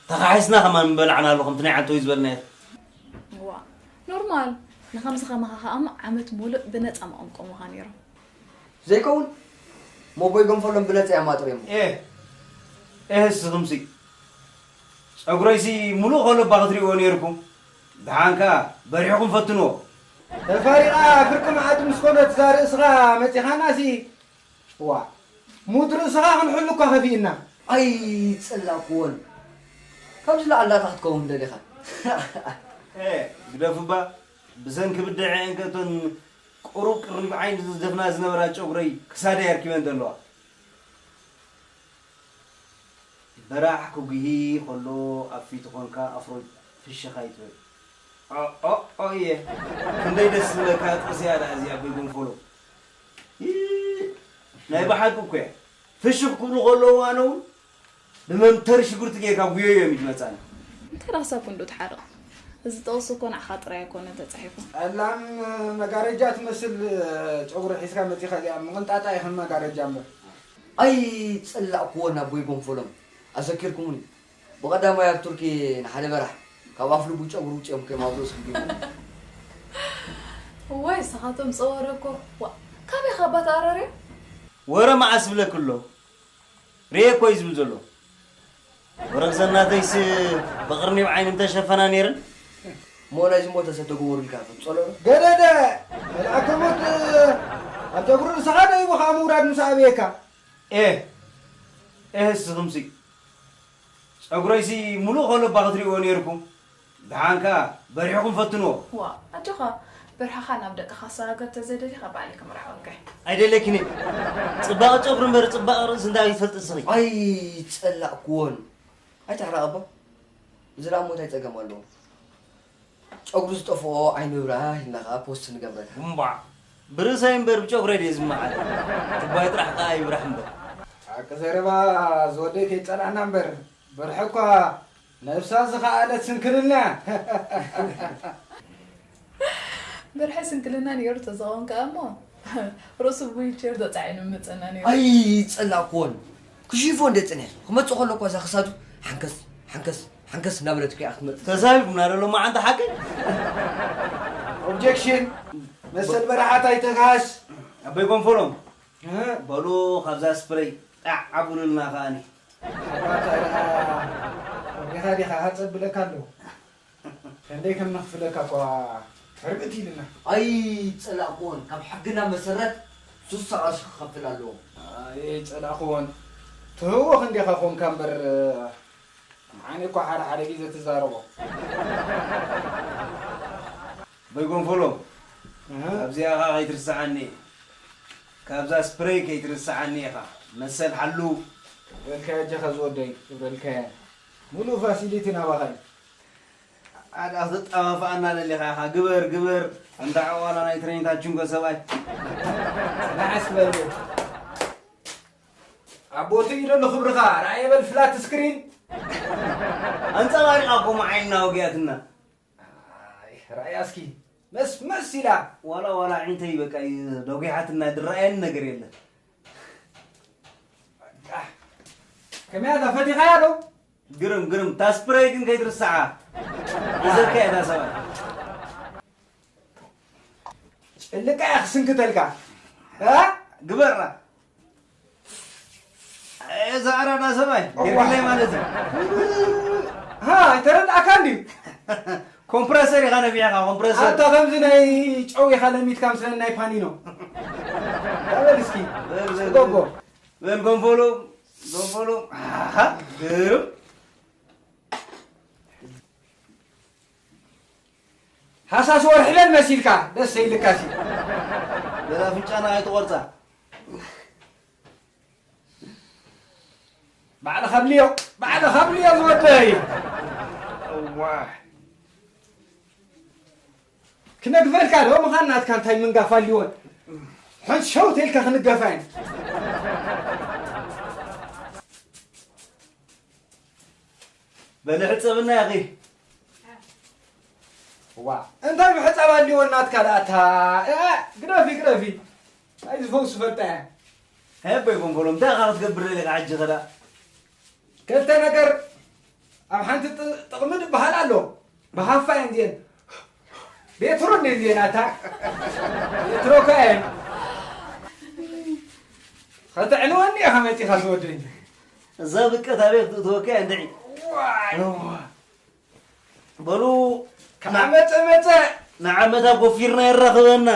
ተኻሒስና ከማን ምበላዕናሉ ከምቲ ናይ ዓንተወይ ዝበልናዮ። እዋ፣ ኖርማል። ንኸምዚ ኸማኻ ኸኣ እሞ ዓመት ሙሉእ ብነጻ መቐምቆሙኻ ነይሮም። ዘይከውን፣ ሞቦይ ገንፈሎም ብነጻ እዮም ኣጥርዮሞ። ኤህ፣ ኤህ፣ እስኽምሲ ጸጉረይሲ ሙሉእ ከሎ እባ ክትሪእዎ ነይርኩም። ደሓን ከኣ በሪሕኩም ፈትንዎ። ተፋሪቓ ፍርቂ መኣዲ ምስ ኮነት እዛ ርእስኻ መጺኻናሲ፣ እዋ፣ ሙድ ርእስኻ ክንሕሉ እኳ ከፊእና። ኣይጸላእኩዎን። ካብዚ ላዕሊ ናታ ክትከውን ደሊኻ። ኤ፣ ግደፍ እባ። ብሰንኪ ብድዐ እንከቶን ቁሩብ ቅርኒብ ዓይኒ ዝደፍና ዝነበራ ጨጉረይ ክሳደይ ኣርኪበን ዘለዋ። በራሕ ክጉሂ ከሎ ኣብ ፊቱ ኮንካ ኣፍሮ ፍሽኽ ኣይትበል። ኦ፣ ኦ፣ ኦ፣ እየ። ክንደይ ደስ ዝብለካ ጥርሲ እያ ደኣ እዚኣ ኣቦይ ጎንፎሎ። ይ-፣ ናይ ብሓቂ እኮ እያ። ፍሽኽ ክብሉ ከለዉ ኣነ እውን ብመምተሪ ሽጉርቲ ጌርካ ጉየዮ እዮም ዝመጻኒ። እንታይ ደኣ ክሳብ ክንዱ ትሓርቕ? እዚ ጥቕሲ እኮ ንዓኻ ጥራይ ኣይኮነን ተጻሒፉ። ጸላም መጋረጃ ትመስል ጨጉሪ ሒዝካ መጺኻ እዚኣ ምቕንጣጣ ኢኽን መጋረጃ እምበር። ኣይጸላእኩዎን ኣቦይ ጎንፎሎም። ኣዘኪርኩሙኒ። ብቐዳማይ ኣብ ቱርኪ ንሓደ በራሕ ካብ ኣፍልቡ ጨጉሪ ውጽኦም ከይማውዞ ስግዲሙ። እዋይ፣ ንስኻቶም ጸወረ እኮ። ዋ፣ ካበይ ኻባ ተኣራርዮም? ወረ መዓስ ብለኪ ኣሎ? ርኤ እኮ እዩ ዝብል ዘሎ። ወረ ግዘናተይስ ብቕርኒብ ዓይኒ እንተሸፈና ነይረን። እሞ ናይዚ ሞተ ሰብ ተግበሩልካ፣ ፈጸሎ ዶ? ገደደ! መልኣከ ሞት ኣብ ጨጉሪ ርእስኻ ደይቡ ኸኣ ምውራድ ምስ ኣበየካ። ኤህ፣ ኤህ፣ እስኽምሲ ጸጉረይሲ ሙሉእ ከሎ እባ ክትሪእዎ ነይርኩም። ደሓን ከኣ በሪሕኩም ፈትንዎ። ዋ፣ ኣጆኻ፣ በርሕኻ ናብ ደቅኻ ኣሰጋግር ተዘይደሊኻ ባዕለይ ክምርዓወካ እየ። ኣይደልየክን እየ። ጽባቐ ጸጉሪ እምበር ጽባቐ ርእሲ እንታይ እዩ ትፈልጢ ንስኺ? ኣይጸላእኩዎን። ኣይትሕረቕ ኣቦ። እዚ ደኣ እሞ እንታይ ጸገም ኣለዎ? ጨጉሪ ዝጠፍኦ ኣይንብራህ ኢልና ኸኣ ፖስት ንገብረካ። እምቧዕ። ብርእሰይ እምበር ብጨጉረይ ድየ ዝመዓል? ጅባይ ጥራሕ ከኣ ይብራህ እምበር። ሓቂ ዘረባ ዝወደይ ከይጸላእና እምበር፣ በርሒ እኳ ነብሳ ዝኸኣለት ስንክልና። በርሒ ስንክልና ነይሩ ተዘቐም ከኣ እሞ፣ ርእሱ ብዊልቸር ተጻዒኑ ምመጸና ነይሩ። ኣይጸላእኩዎን። ክሽፎ እንደ ጽንሕ ክመጽእ ከሎ እኳ እዛ ክሳዱ ሓንከስ፣ ሓንከስ፣ ሓንከስ እናበለት እኮ እያ ክትመጽእ። ተሳሂልኩምና ዶ ሎማዓንቲ ሓቂ? ኦብጀክሽን! መሰል በረሓት ኣይተግሃስ! ኣቦይ ጎንፎሎም፣ እ? በሉ ካብዛ ስፕረይ ጣዕ ኣብሉልና ከኣኒ። ኣባታ ደኣ፣ ወዲኻ ዲኻ ሃጸ ብለካ ኣለኹ። ክንደይ ከም ነኽፍለካ እኳ ሕርግት ኢልና። ኣይጸላእክዎን፣ ካብ ሕግና መሰረት ሱሳ ቅርሺ ክኸፍል ኣለዎ። ኣይጸላእክዎን፣ ትህወኽ እንዲኻ ኾንካ እምበር፣ ንዓኒ እኳ ሓደ ሓደ ግዜ ትዛረቦ። በይ ጎንፎሎ፣ እህ። ኣብዚኣ ኸኣ ከይትርስዓኒ። ካብዛ ስፕሬይ ከይትርስዓኒ ኢኻ። መሰል ሓሉ። በልካያ ኣጆኻ ዝወደይ፣ በልካያ። ሙሉእ ፋሲሊቲ ናባኻ እዩ። ኣዳ ክትጣፋፍኣና ደሊኻ ኢኻ። ግበር፣ ግበር። እንዳ ዕዋላ ናይ ትሬኒታችን ጎ ሰብኣይ። ጽናሕ እስኪ በል። ኣቦቲ ኢሎ ንኽብርኻ፣ ራእየ በል ፍላት ስክሪን። ኣንጸባሪቓ እኮ መዓይንና ወጊኣትና። ኣይ፣ ራእያ እስኪ መስ መስ ኢላ። ዋላ፣ ዋላ ዒንተይ በቃ ደጒሓትና፣ ዝረኣየኒ ነገር የለን። በቃ። ከመይ ኣላ፣ ፈቲኻያ ዶ? ግርም፣ ግርም። እታ ስፕሬይ ግን ከይትርስዓ። ሒዘካ እየ እታ ሰብኣይ። ጭልቃ እያ ክስንክተልካ። እ? ግበራ። እዛ ኣራዳ ሰብኣይ፣ እዋ። ጌርክለይ ማለት እዩ። ሃ፣ ኣይተረድኣካን ድዩ? ኮምፕረሰር ኢኻ ነፊሕኻ፣ ኮምፕረሰር። ኣታ ከምዚ ናይ ጨው ኢኻ ለሚትካ ምስለን ናይ ፓኒኖ። በል እስኪ፣ በል፣ በል፣ ጎጎ። በል፣ ጎንፎሎ፣ ጎንፎሎ። ኣሃ፣ ግርም። ሃሳስ ወርሒ በል መሲልካ፣ ደስ ይልካ ሲ። በል ኣፍንጫና ኣይትቖርጻ። ባዕልኻ ኣብልዮ፣ ባዕልኻ ኣብልዮ ዝወደይ። እዋ። ክነግፈልካ ዶ ምዃን ናትካ እንታይ ምንጋፍ ኣልዎን? ሓንቲ ሸው ተልካ ክንገፋ ኢና። በሊ ሕጸብና ያኺ። ዋ፣ እንታይ ምሕጻብ ኣልዎ ናትካ ደኣ ኣታ? እ፣ ግደፊ፣ ግደፊ። ኣይ ዝፈውስ ፈልጣ እያ። ሄበይ ቦምቦሎ፣ እንታይ ኢኻ ክትገብር ደሊኻ ሕጂ ኸዳ? ክልተ ነገር ኣብ ሓንቲ ጥ-፣ ጥቕሚ ዝበሃል ኣሎ። ብሃፋ እየን እዚአን። ቤትሮ እንደ እዚአን ኣታ። ቤትሮ እኮ እየን። ከተዕንወኒ ኢኻ መጺኻ ዝወደኝ። እዛ ብቀት ኣበይ ክትእትወካ እያ እንድዒ? ዋይ። እዋ። በሉ፣ ከመ መጸ መጸ። ንዓመታ ጎፊርና የራኽበና፣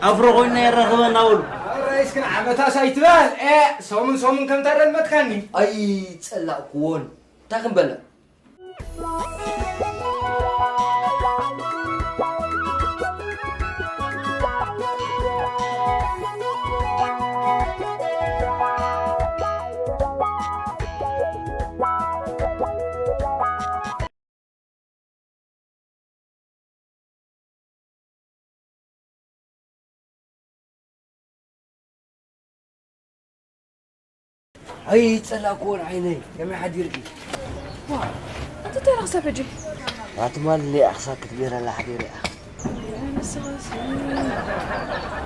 ኣፍሮ ኮይንና የራኽበና በሉ። ኣረ እስኪ ንዓመታስ ኣይትበል። ኤ፣ ሰሙን ሰሙን ከምታ ደልመትካኒ። ኣይጸላእክዎን። እንታይ ክንበልዕ? ኣይጸላእክዎን ዓይነይ፣ ከመይ ሓዲርኪ? ዋ፣ ኣንተ እንታይ ኢኻ ክሳብ ሕጂ? ኣቲ ማል እኒኣ ክሳብ ክትብሄረላ ሓዲረ ኢኻ። ንስኻስ፣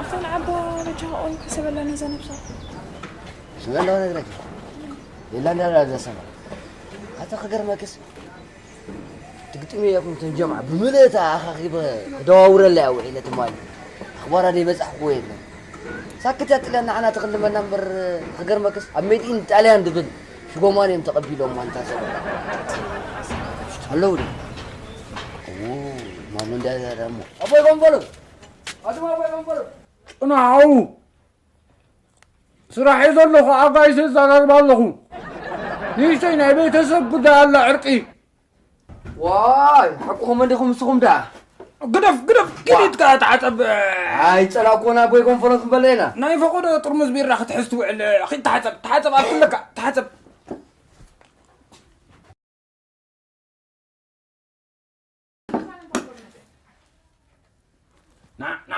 ኣታ ንዓባ በጃኻ ኦን ሕሰበላ ነዛ ነብሳ። ስለ ኣለዋ ነግረኪ። የላ እንዳላ ዘሰማ። ኣታ ክገርመክስ፣ ትግጥሚ እያ ኹም ተንጀምዓ ብምልእታ ኣኻኺበ ክደዋውረላ እያ ውዒለ ትማሊ። ኣኽባራ ደይበጻሕክዎ የለን። ሳክት እያ ጥልያን ንዓና ትኽልመና እምበር፣ ክገርመክስ ኣብ ሜድ ኢን ጣልያን ድብል ሽጎማን እዮም ተቐቢሎም ማንታ ሰብ። ኣለዉ ዶ? ኦ፣ ማኑ እንዳዛ ደሞ። ኣቦይ ቦምቦሎ! ኣቱም ኣቦይ ቦምቦሎ! ጽናው! ስራሕ እየ ዘለኹ፣ ኣጋይሽ እዛጋግብ ኣለኹ። ንእሽተይ ናይ ቤተሰብ ጉዳይ ኣላ፣ ዕርቂ። ዋይ፣ ሓቅኹም እንዲኹም ንስኹም ደኣ። ግደፍ፣ ግደፍ፣ ዋ። ኪድ ኢድካ ተሓጸብ። ኣይጸላእኩዎን ኣቦይ ኮንፈረንስ ክንበልዕ ኢና። ናይ ፈቐዶ ጥርሙዝ ቢራ ክትሕዝ ትውዕል፣ ኪድ ተሓጸብ፣ ተሓጸብ፣ ኣብትለካ፣ ተሓጸብ። ና፣ ና።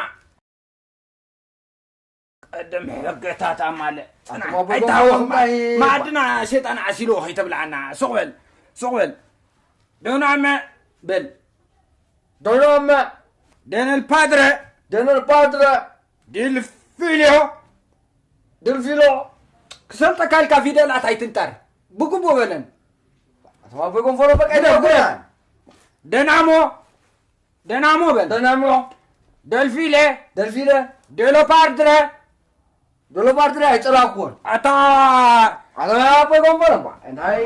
ቀደም ሕገታት ኣማልእ። ጽናሕ፣ ኣንተ ባቦ ኣይተሃወኽ። ዶንጎ ማይ። ማዕድና ሸይጣን ዓሲልዎ ከይተብልዓና። ሱቕ በል፣ ሱቕ በል። ዶናመ በል። ዶናመ። ደነል ፓድረ። ደነል ፓድረ። ዲልፊልዮ። ድልፊሎ። ክሰልጠካ ኢልካ ፊደላት ኣይትንጠር። ብግቡእ በለን። ኣንተ ባቦ ጎንፎሎ በቃ ግደፍ፣ ግደፍ። ይደጉና። ደናሞ። ደናሞ በል። ደናሞ። ደልፊለ። ደልፊለ። ደሎፓርድረ። ዶሎ ባርትሪ ኣይጸላእኩዎን። ኣታ ኣታ ኣቦይ ጎንበረ እባ እንታይ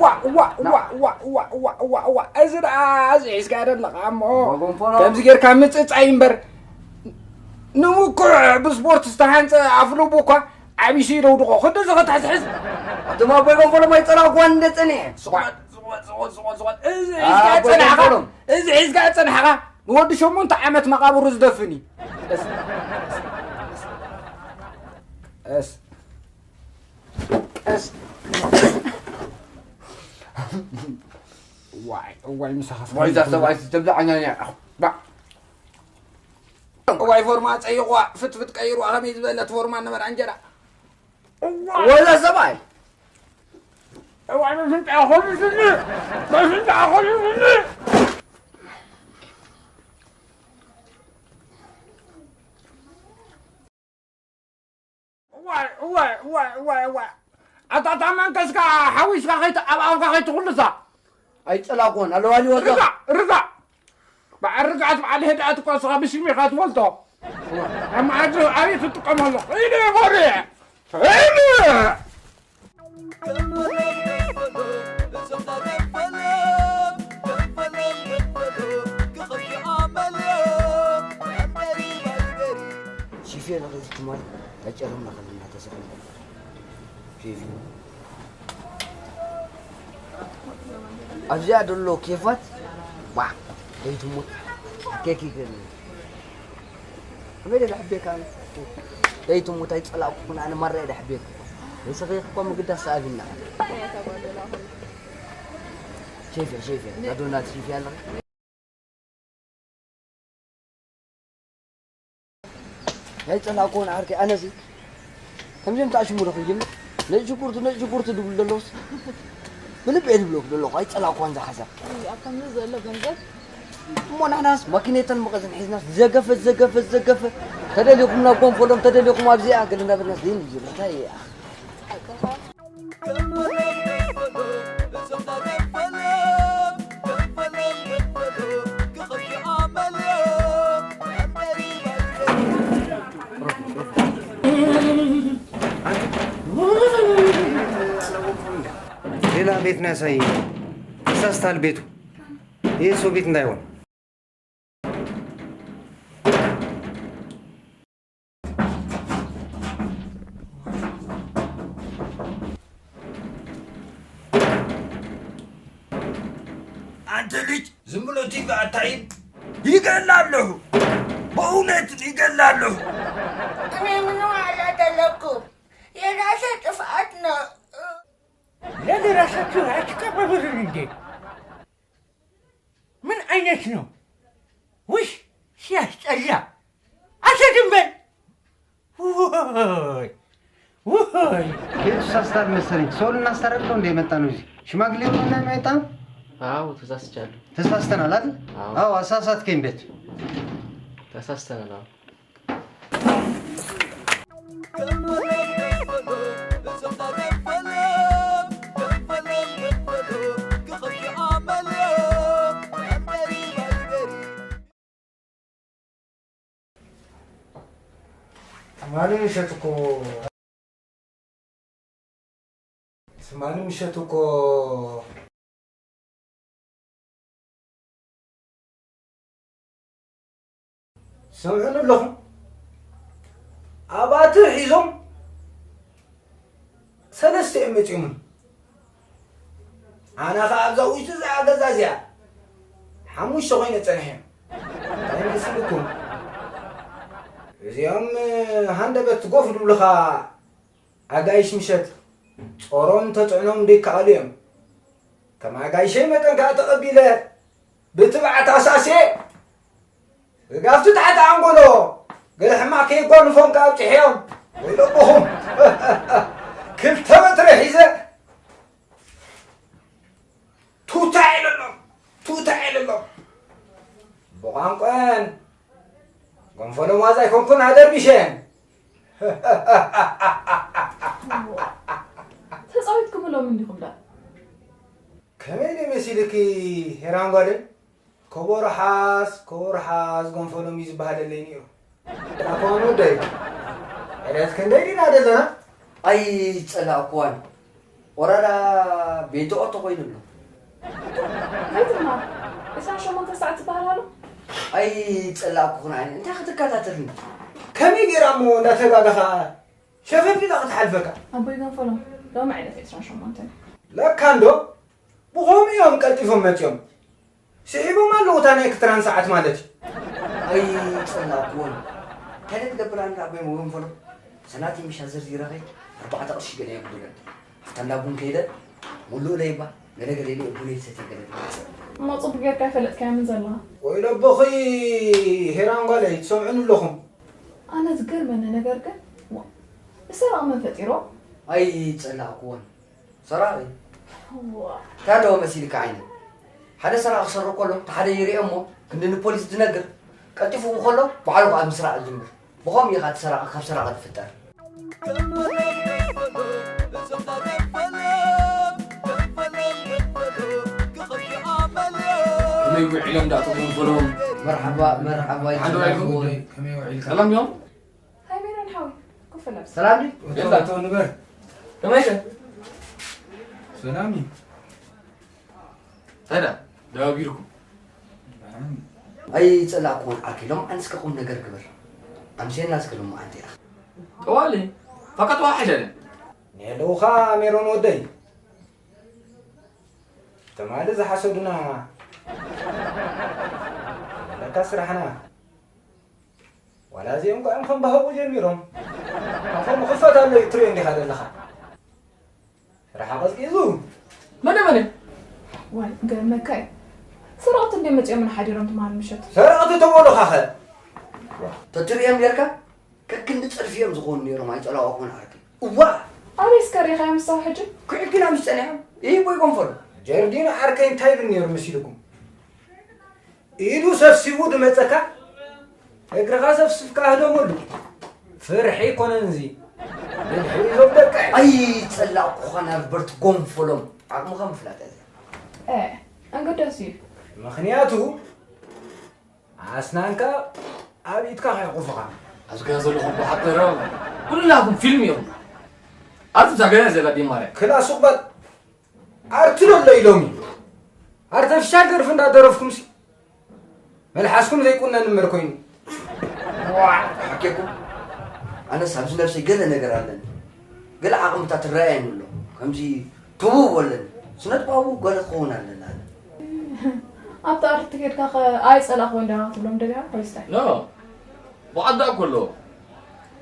ዋ ዋ ዋ ዋ ዋ ዋ ዋ ዋ እዚ ደኣ እዚ ሒዝካ ዘለኻ እሞ ኣቦይ ጎንበረ። ከምዚ ጌርካ ምጽጻይ እምበር ንምኩዕ ብስፖርት ዝተሃንጸ ኣፍልቡ እኳ ዓቢሱ ይደውድቖ። ክንዲ እዚ ኸትሕዝሕዝ ኣቶም ኣቦይ ጎንበረ ኣይጸላእኩዋን እንደ ጸኒሐ። ስቆጥ ስቆጥ ስቆጥ ስቆጥ ስቆጥ እዚ ሒዝካ ኣቦይ ጸናሕካ ጎንበረ። እዚ ሒዝካ ጸናሕካ ንወዲ ሸሞንተ ዓመት መቓብሩ ዝደፍን እዩ። እስ እስ እስ ዋይ ዋይ ምሳኻ ዋይ እዛ ሰብኣይ ትብልዓኛ እያ። ባ ዋይ ፎርማ ጸይቑዋ ፍትፍት ቀይሩዋ ከመይ ዝበለት ፎርማ ነበራ እንጀራ። ወዛ ሰብኣይ እዋይ በፍንጫ ኾልስኒ በፍንጫ ኾልስኒ እዋይ እዋይ እዋይ እዋይ እዋይ ኣታ ታማን ከስካ ሓዊስካ ከይት ኣብ ኣፍካ ከይትኹልሳ ኣይጸላእኩዎን ኣለዋሊ ወዛ ርጋ ርጋ በዓል ርግኣት በዓል ህድኣት እኮ ንስኻ ብሽም ኢኻ ትፈልጦ። ኣብ መዓልቲ ኣበይ ክትጥቀመሉ? ኢሉ ይኾርዕ። ኢሉ! ሺፌ ንኽእል ትማል ተጨረምና ከለና ተሰኺልና። ኬፊ ኣብዚኣ ደሎ ኬፋት ዋ ደይትሙት ኬክ ይገርም ከመይ ደለ ሕቤካ ደይትሙት ኣይጸላእኩን ኣነ ማራ እየ ደሕቤክ ንስኺ እኮ ምግዳስ ሰኣቢና ኬፍ ኬፍ ናዶናት ሺፍ ያለኺ ናይ ጸላእኮ ንዓርከይ ኣነሲ ከምዚኦም ተኣሽሙ ዶ ክጅምር ነጭ ሽጉርቲ ነጭ ሽጉርቲ ድብሉ ዘለውስ ብልቢ እየ ድብለኩ ዘለኹ ኣይጸላእኳን ዝሓሰብ ኣብ ከምዚ ዘሎ ገንዘብ እሞ ንሕናስ ማኪኔተን መቐዝን ሒዝናስ ዘገፈ ዘገፈ ዘገፈ ተደሊኹም ናብ ጎንፈሎም ተደሊኹም ኣብዚኣ ገለ እናበልናስ ዘይንድይር እንታይ እያ ሌላ ቤት ነው ያሳየኝ። ተሳስታል ቤቱ። ይህ ሰው ቤት እንዳይሆን። አንተ ልጅ ዝም ብሎ ቲቪ አታይም? ይገላለሁ፣ በእውነት ይገላለሁ። እኔ ምንም አላደረኩም፣ የራሴ ጥፋት ነው። ለራሳችሁ አትከባበሩን እንዴ? ምን አይነት ነው? ውይ ሲያስጠላ! አንተ ዝም በል! ውይ ውይ! ቤቱ ሳስታል መሰለኝ። ሰው ልናስታርቅ ነው እንደ የመጣ ነው እዚህ ሽማግሌ ሆኖ እና የመጣ አዎ ተሳስቻለሁ። ተሳስተናል አይደል? አዎ። አዎ አሳሳትከኝ ቤት። ተሳስተናል። አዎ። ትማሊ ምሸት እኮ ትማሊ ምሸት እኮ ሰምዑኒ ኣለኹም ኣባትር ሒዞም ሰለስተ እዮም መፂኦምን ኣነ ኸዓ ኣብዛ ውሽጢ እዛ ገዛ እዚኣ ሓሙሽተ ኮይነ ፀኒሐ እንታይ መሲልኩም እዚኦም ሃንደበት ጎፍ ድብሉኻ ኣጋይሽ ምሸት ጾሮም ተጽዕኖም ደይከኣሉ እዮም። ከም ኣጋይሸይ መጠን ከኣ ተቐቢለ ብትብዓት ኣሳስየ ርጋፍቲ ታሕቲ ኣንጎሎ ገለ ሕማቕ ከየጓንፎም ከኣ ኣብጺሐዮም ወይለቦኹም ክልተ በትሪ ሒዘ ቱታ ኢለሎም ቱታ ኢለሎም ብቋንቋን ጎንፈሎም ዋዛ ኣይኮንኩን ኣደርቢሸን ተፃዊትኩምሎም እንዲኹም ዳ ከመይ ዶ መሲልኪ ሄራን ጓለይ ከበሮ ሓዝ ከበሮ ሓዝ ጎንፈሎም እዩ ዝበሃለለይ ነይሩ ኣኳኑ ወደይ ያት ክንደይ ዲና ዘለና? ኣይጸላእኩዋን። ወራዳ ቤንቶ ኦርቶ ኮይኑ ኣሎ። ዘይትማር ዕስራን ሸሞንተን ሰዓት ትበሃል ኣሎ። ኣይጸላእኩኹን ዓይነ እንታይ ክትከታተልኒ? ከመይ ገይራ እሞ እንዳተጋገኻ ሸፈፍ ኢላ ክትሓልፈካ? ኣቦይ ገንፈሎም ሎሚ ዕለት ዕስራን ሸሞንተን። ለካ እንዶ ብኸምኡ እዮም ቀልጢፎም መፂኦም። ስሒቦም ኣለዉ እታ ናይ ክትራን ሰዓት ማለት እዩ። ኣይጸላእኩዎን። እንታይ ክትገብር ኣንዳ ኣቦይ ገንፈሎም? ሰናቲ ምሻ ዘርዚረኸይ ኣርባዕተ ቅርሺ ገለ የብሉን። ኣብታ እንዳ ቡን ከይደ ሙሉእ ለይባ ገለ ገለ ኢለ ቡነይ ሰትየ ገለ ትመጽእ። እሞ ጽቡቅ ጌርካ ኣይፈለጥካዮምን ዘለኻ። ወይለቦኺ ሄራን ጓለይ ትሰምዑኒ ኣለኹም። ኣነ ዝገርመኒ ነገር ግን ዋ፣ ንሰራቕ መን ፈጢሮ? ኣይጸላእኩዎን። ሰራቒ ዋ፣ እንታይ ኣለዎ መሲልካ ዓይነ? ሓደ ሰራቒ ክሰርቕ ከሎ እቲ ሓደ ይሪኦ እሞ ክንዲ ንፖሊስ ዝነግር ቀልጢፉ ከሎ ባዕሉ ከዓ ምስራቕ ዝጅምር። ብኸምኡ እዩ ከዓ እቲ ሰራቒ ካብ ሰራቒ ዝፍጠር። ከመይ ውዒሎም ዳኣ ተጎንፈሎም? መርሓባ መርሓባ ሓንዶ ይጅምር። ኣይኮን ጉዳይ ከመይ ውዒልካ? ሰላም እዮም? ሃይ ሜሮን ሓወይ ኮፍ በል ኣብዚ። ሰላም ድዩ? የላ። እቶ ንበር። ከመይ ከ? ሰላም እዩ። እንታይ ደኣ ደባቢርኩም? ኣይጸላእኩዎን ዓርከይ፣ ሎምዓንቲ እስከ ቁም ነገር ግበር። ኣምሴና እስከ ሎምዓንቲ ኢኻ። ጠዋሊ ፈቀጥዋ ሓይለለ። ንየለውኻ ሜሮን ወደይ። ትማሊ ዝሓሰዱና ለካ ስራሕና ዋላ እዚኦም እኳ እዮም ከም ባህቑ ጀሚሮም ኣፎም ክፈት ኣሎ እዩ ትሪኦ እንዲኻ ዘለኻ ስራሓ ቀዝቂዙ መነ መነ ዋይ ገርመካ እዩ ሰረቕቲ እንደ መፂኦምን ሓዲሮም ትማል ምሸት ሰረቕቲ ተበሉኻ ኸ ተትሪኦም ጌርካ ከክንዲ ፀድፊ እዮም ዝኾኑ ነይሮም ኣይፀላዋኹን ዓርኪ እዋ ኣበይ እስከ ሪኻዮም ንሳው ሕጂ ኩዕግና ምስ ፀኒሖም ይህቦ ይጎንፈሉ ጀርዲን ዓርከይ እንታይ ይብል ነይሩ መሲልኩም ኢዱ ሰብሲቡ ድመፀካ እግርኻ ሰብስብካ ኣህደመሉ ፍርሒ ኣይኮነን እዚ ብልሒ እዞም ደቀ ኣይፀላእኩኻ ናርበርት ጎንፈሎም ዓቕምኻ ምፍላጥ እያ እዚኣ ኣገዳሲ እዩ ምኽንያቱ ኣስናንካ ኣብ ኢድካ ከይቑፉኻ ኣብዚ ገዛ ዘለኹም ብሓቂ ኩላኹም ፊልም ኢኹም ኣብዚ ዛገና ዘላ ዲማርያ ክላ ሱቕ በል ኣርትሎ ኣሎ ኢሎም እዩ ኣርተፊሻል ደርፊ እንዳደረፍኩምሲ መልሓስኩም ዘይቁነን እምበር ኮይኑ ዋዕ ሓኬኩም ኣነስ ኣብዚ ነብሰይ ገለ ነገር ኣለኒ ገለ ዓቕምታት ትረኣየኒ ኣሎ ከምዚ ተውዎ ኣለኒ ስነጥባቡ ገለ ክኸውን ኣለኒ ኣነ ኣብቲ ኣርቲ ኬድካ ከ ኣይፀላእክዎ እንዳ ክትብሎም ደሊኻ ወይስ እንታይ ኖ ብዓዳ እኮ ኣለዎ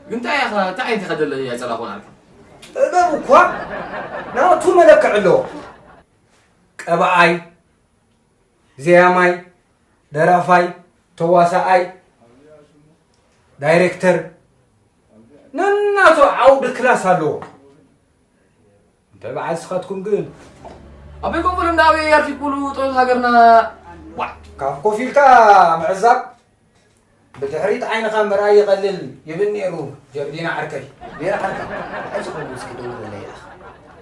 ግን እንታይ ኢኻ እንታይ ዓይነት ኢኻ ደለ ኣይፀላእክዎን ኣልካ ጥበብ እኳ ናቱ መለክዕ ኣለዎ። ቀባኣይ፣ ዜማይ፣ ደራፋይ፣ ተዋሳኣይ፣ ዳይሬክተር ነናቱ ዓውዲ ክላስ ኣለዎ። እንተ በዓል ስኻትኩም ግን ኣበይ ኮንኩሉ እንዳ ኣበይ ኣርኪብኩሉ ጥበብ ሃገርና ዋዕ ካብ ኮፍ ኢልካ ምዕዛብ ብድሕሪት ዓይንኻ ምርኣይ ይቐልል ይብል ነይሩ ጀርዲና ዓርከይ። ሜራ ዓርከይ፣ እንታይ ዝኸውን እስኪ ደውለለይ ኢኻ።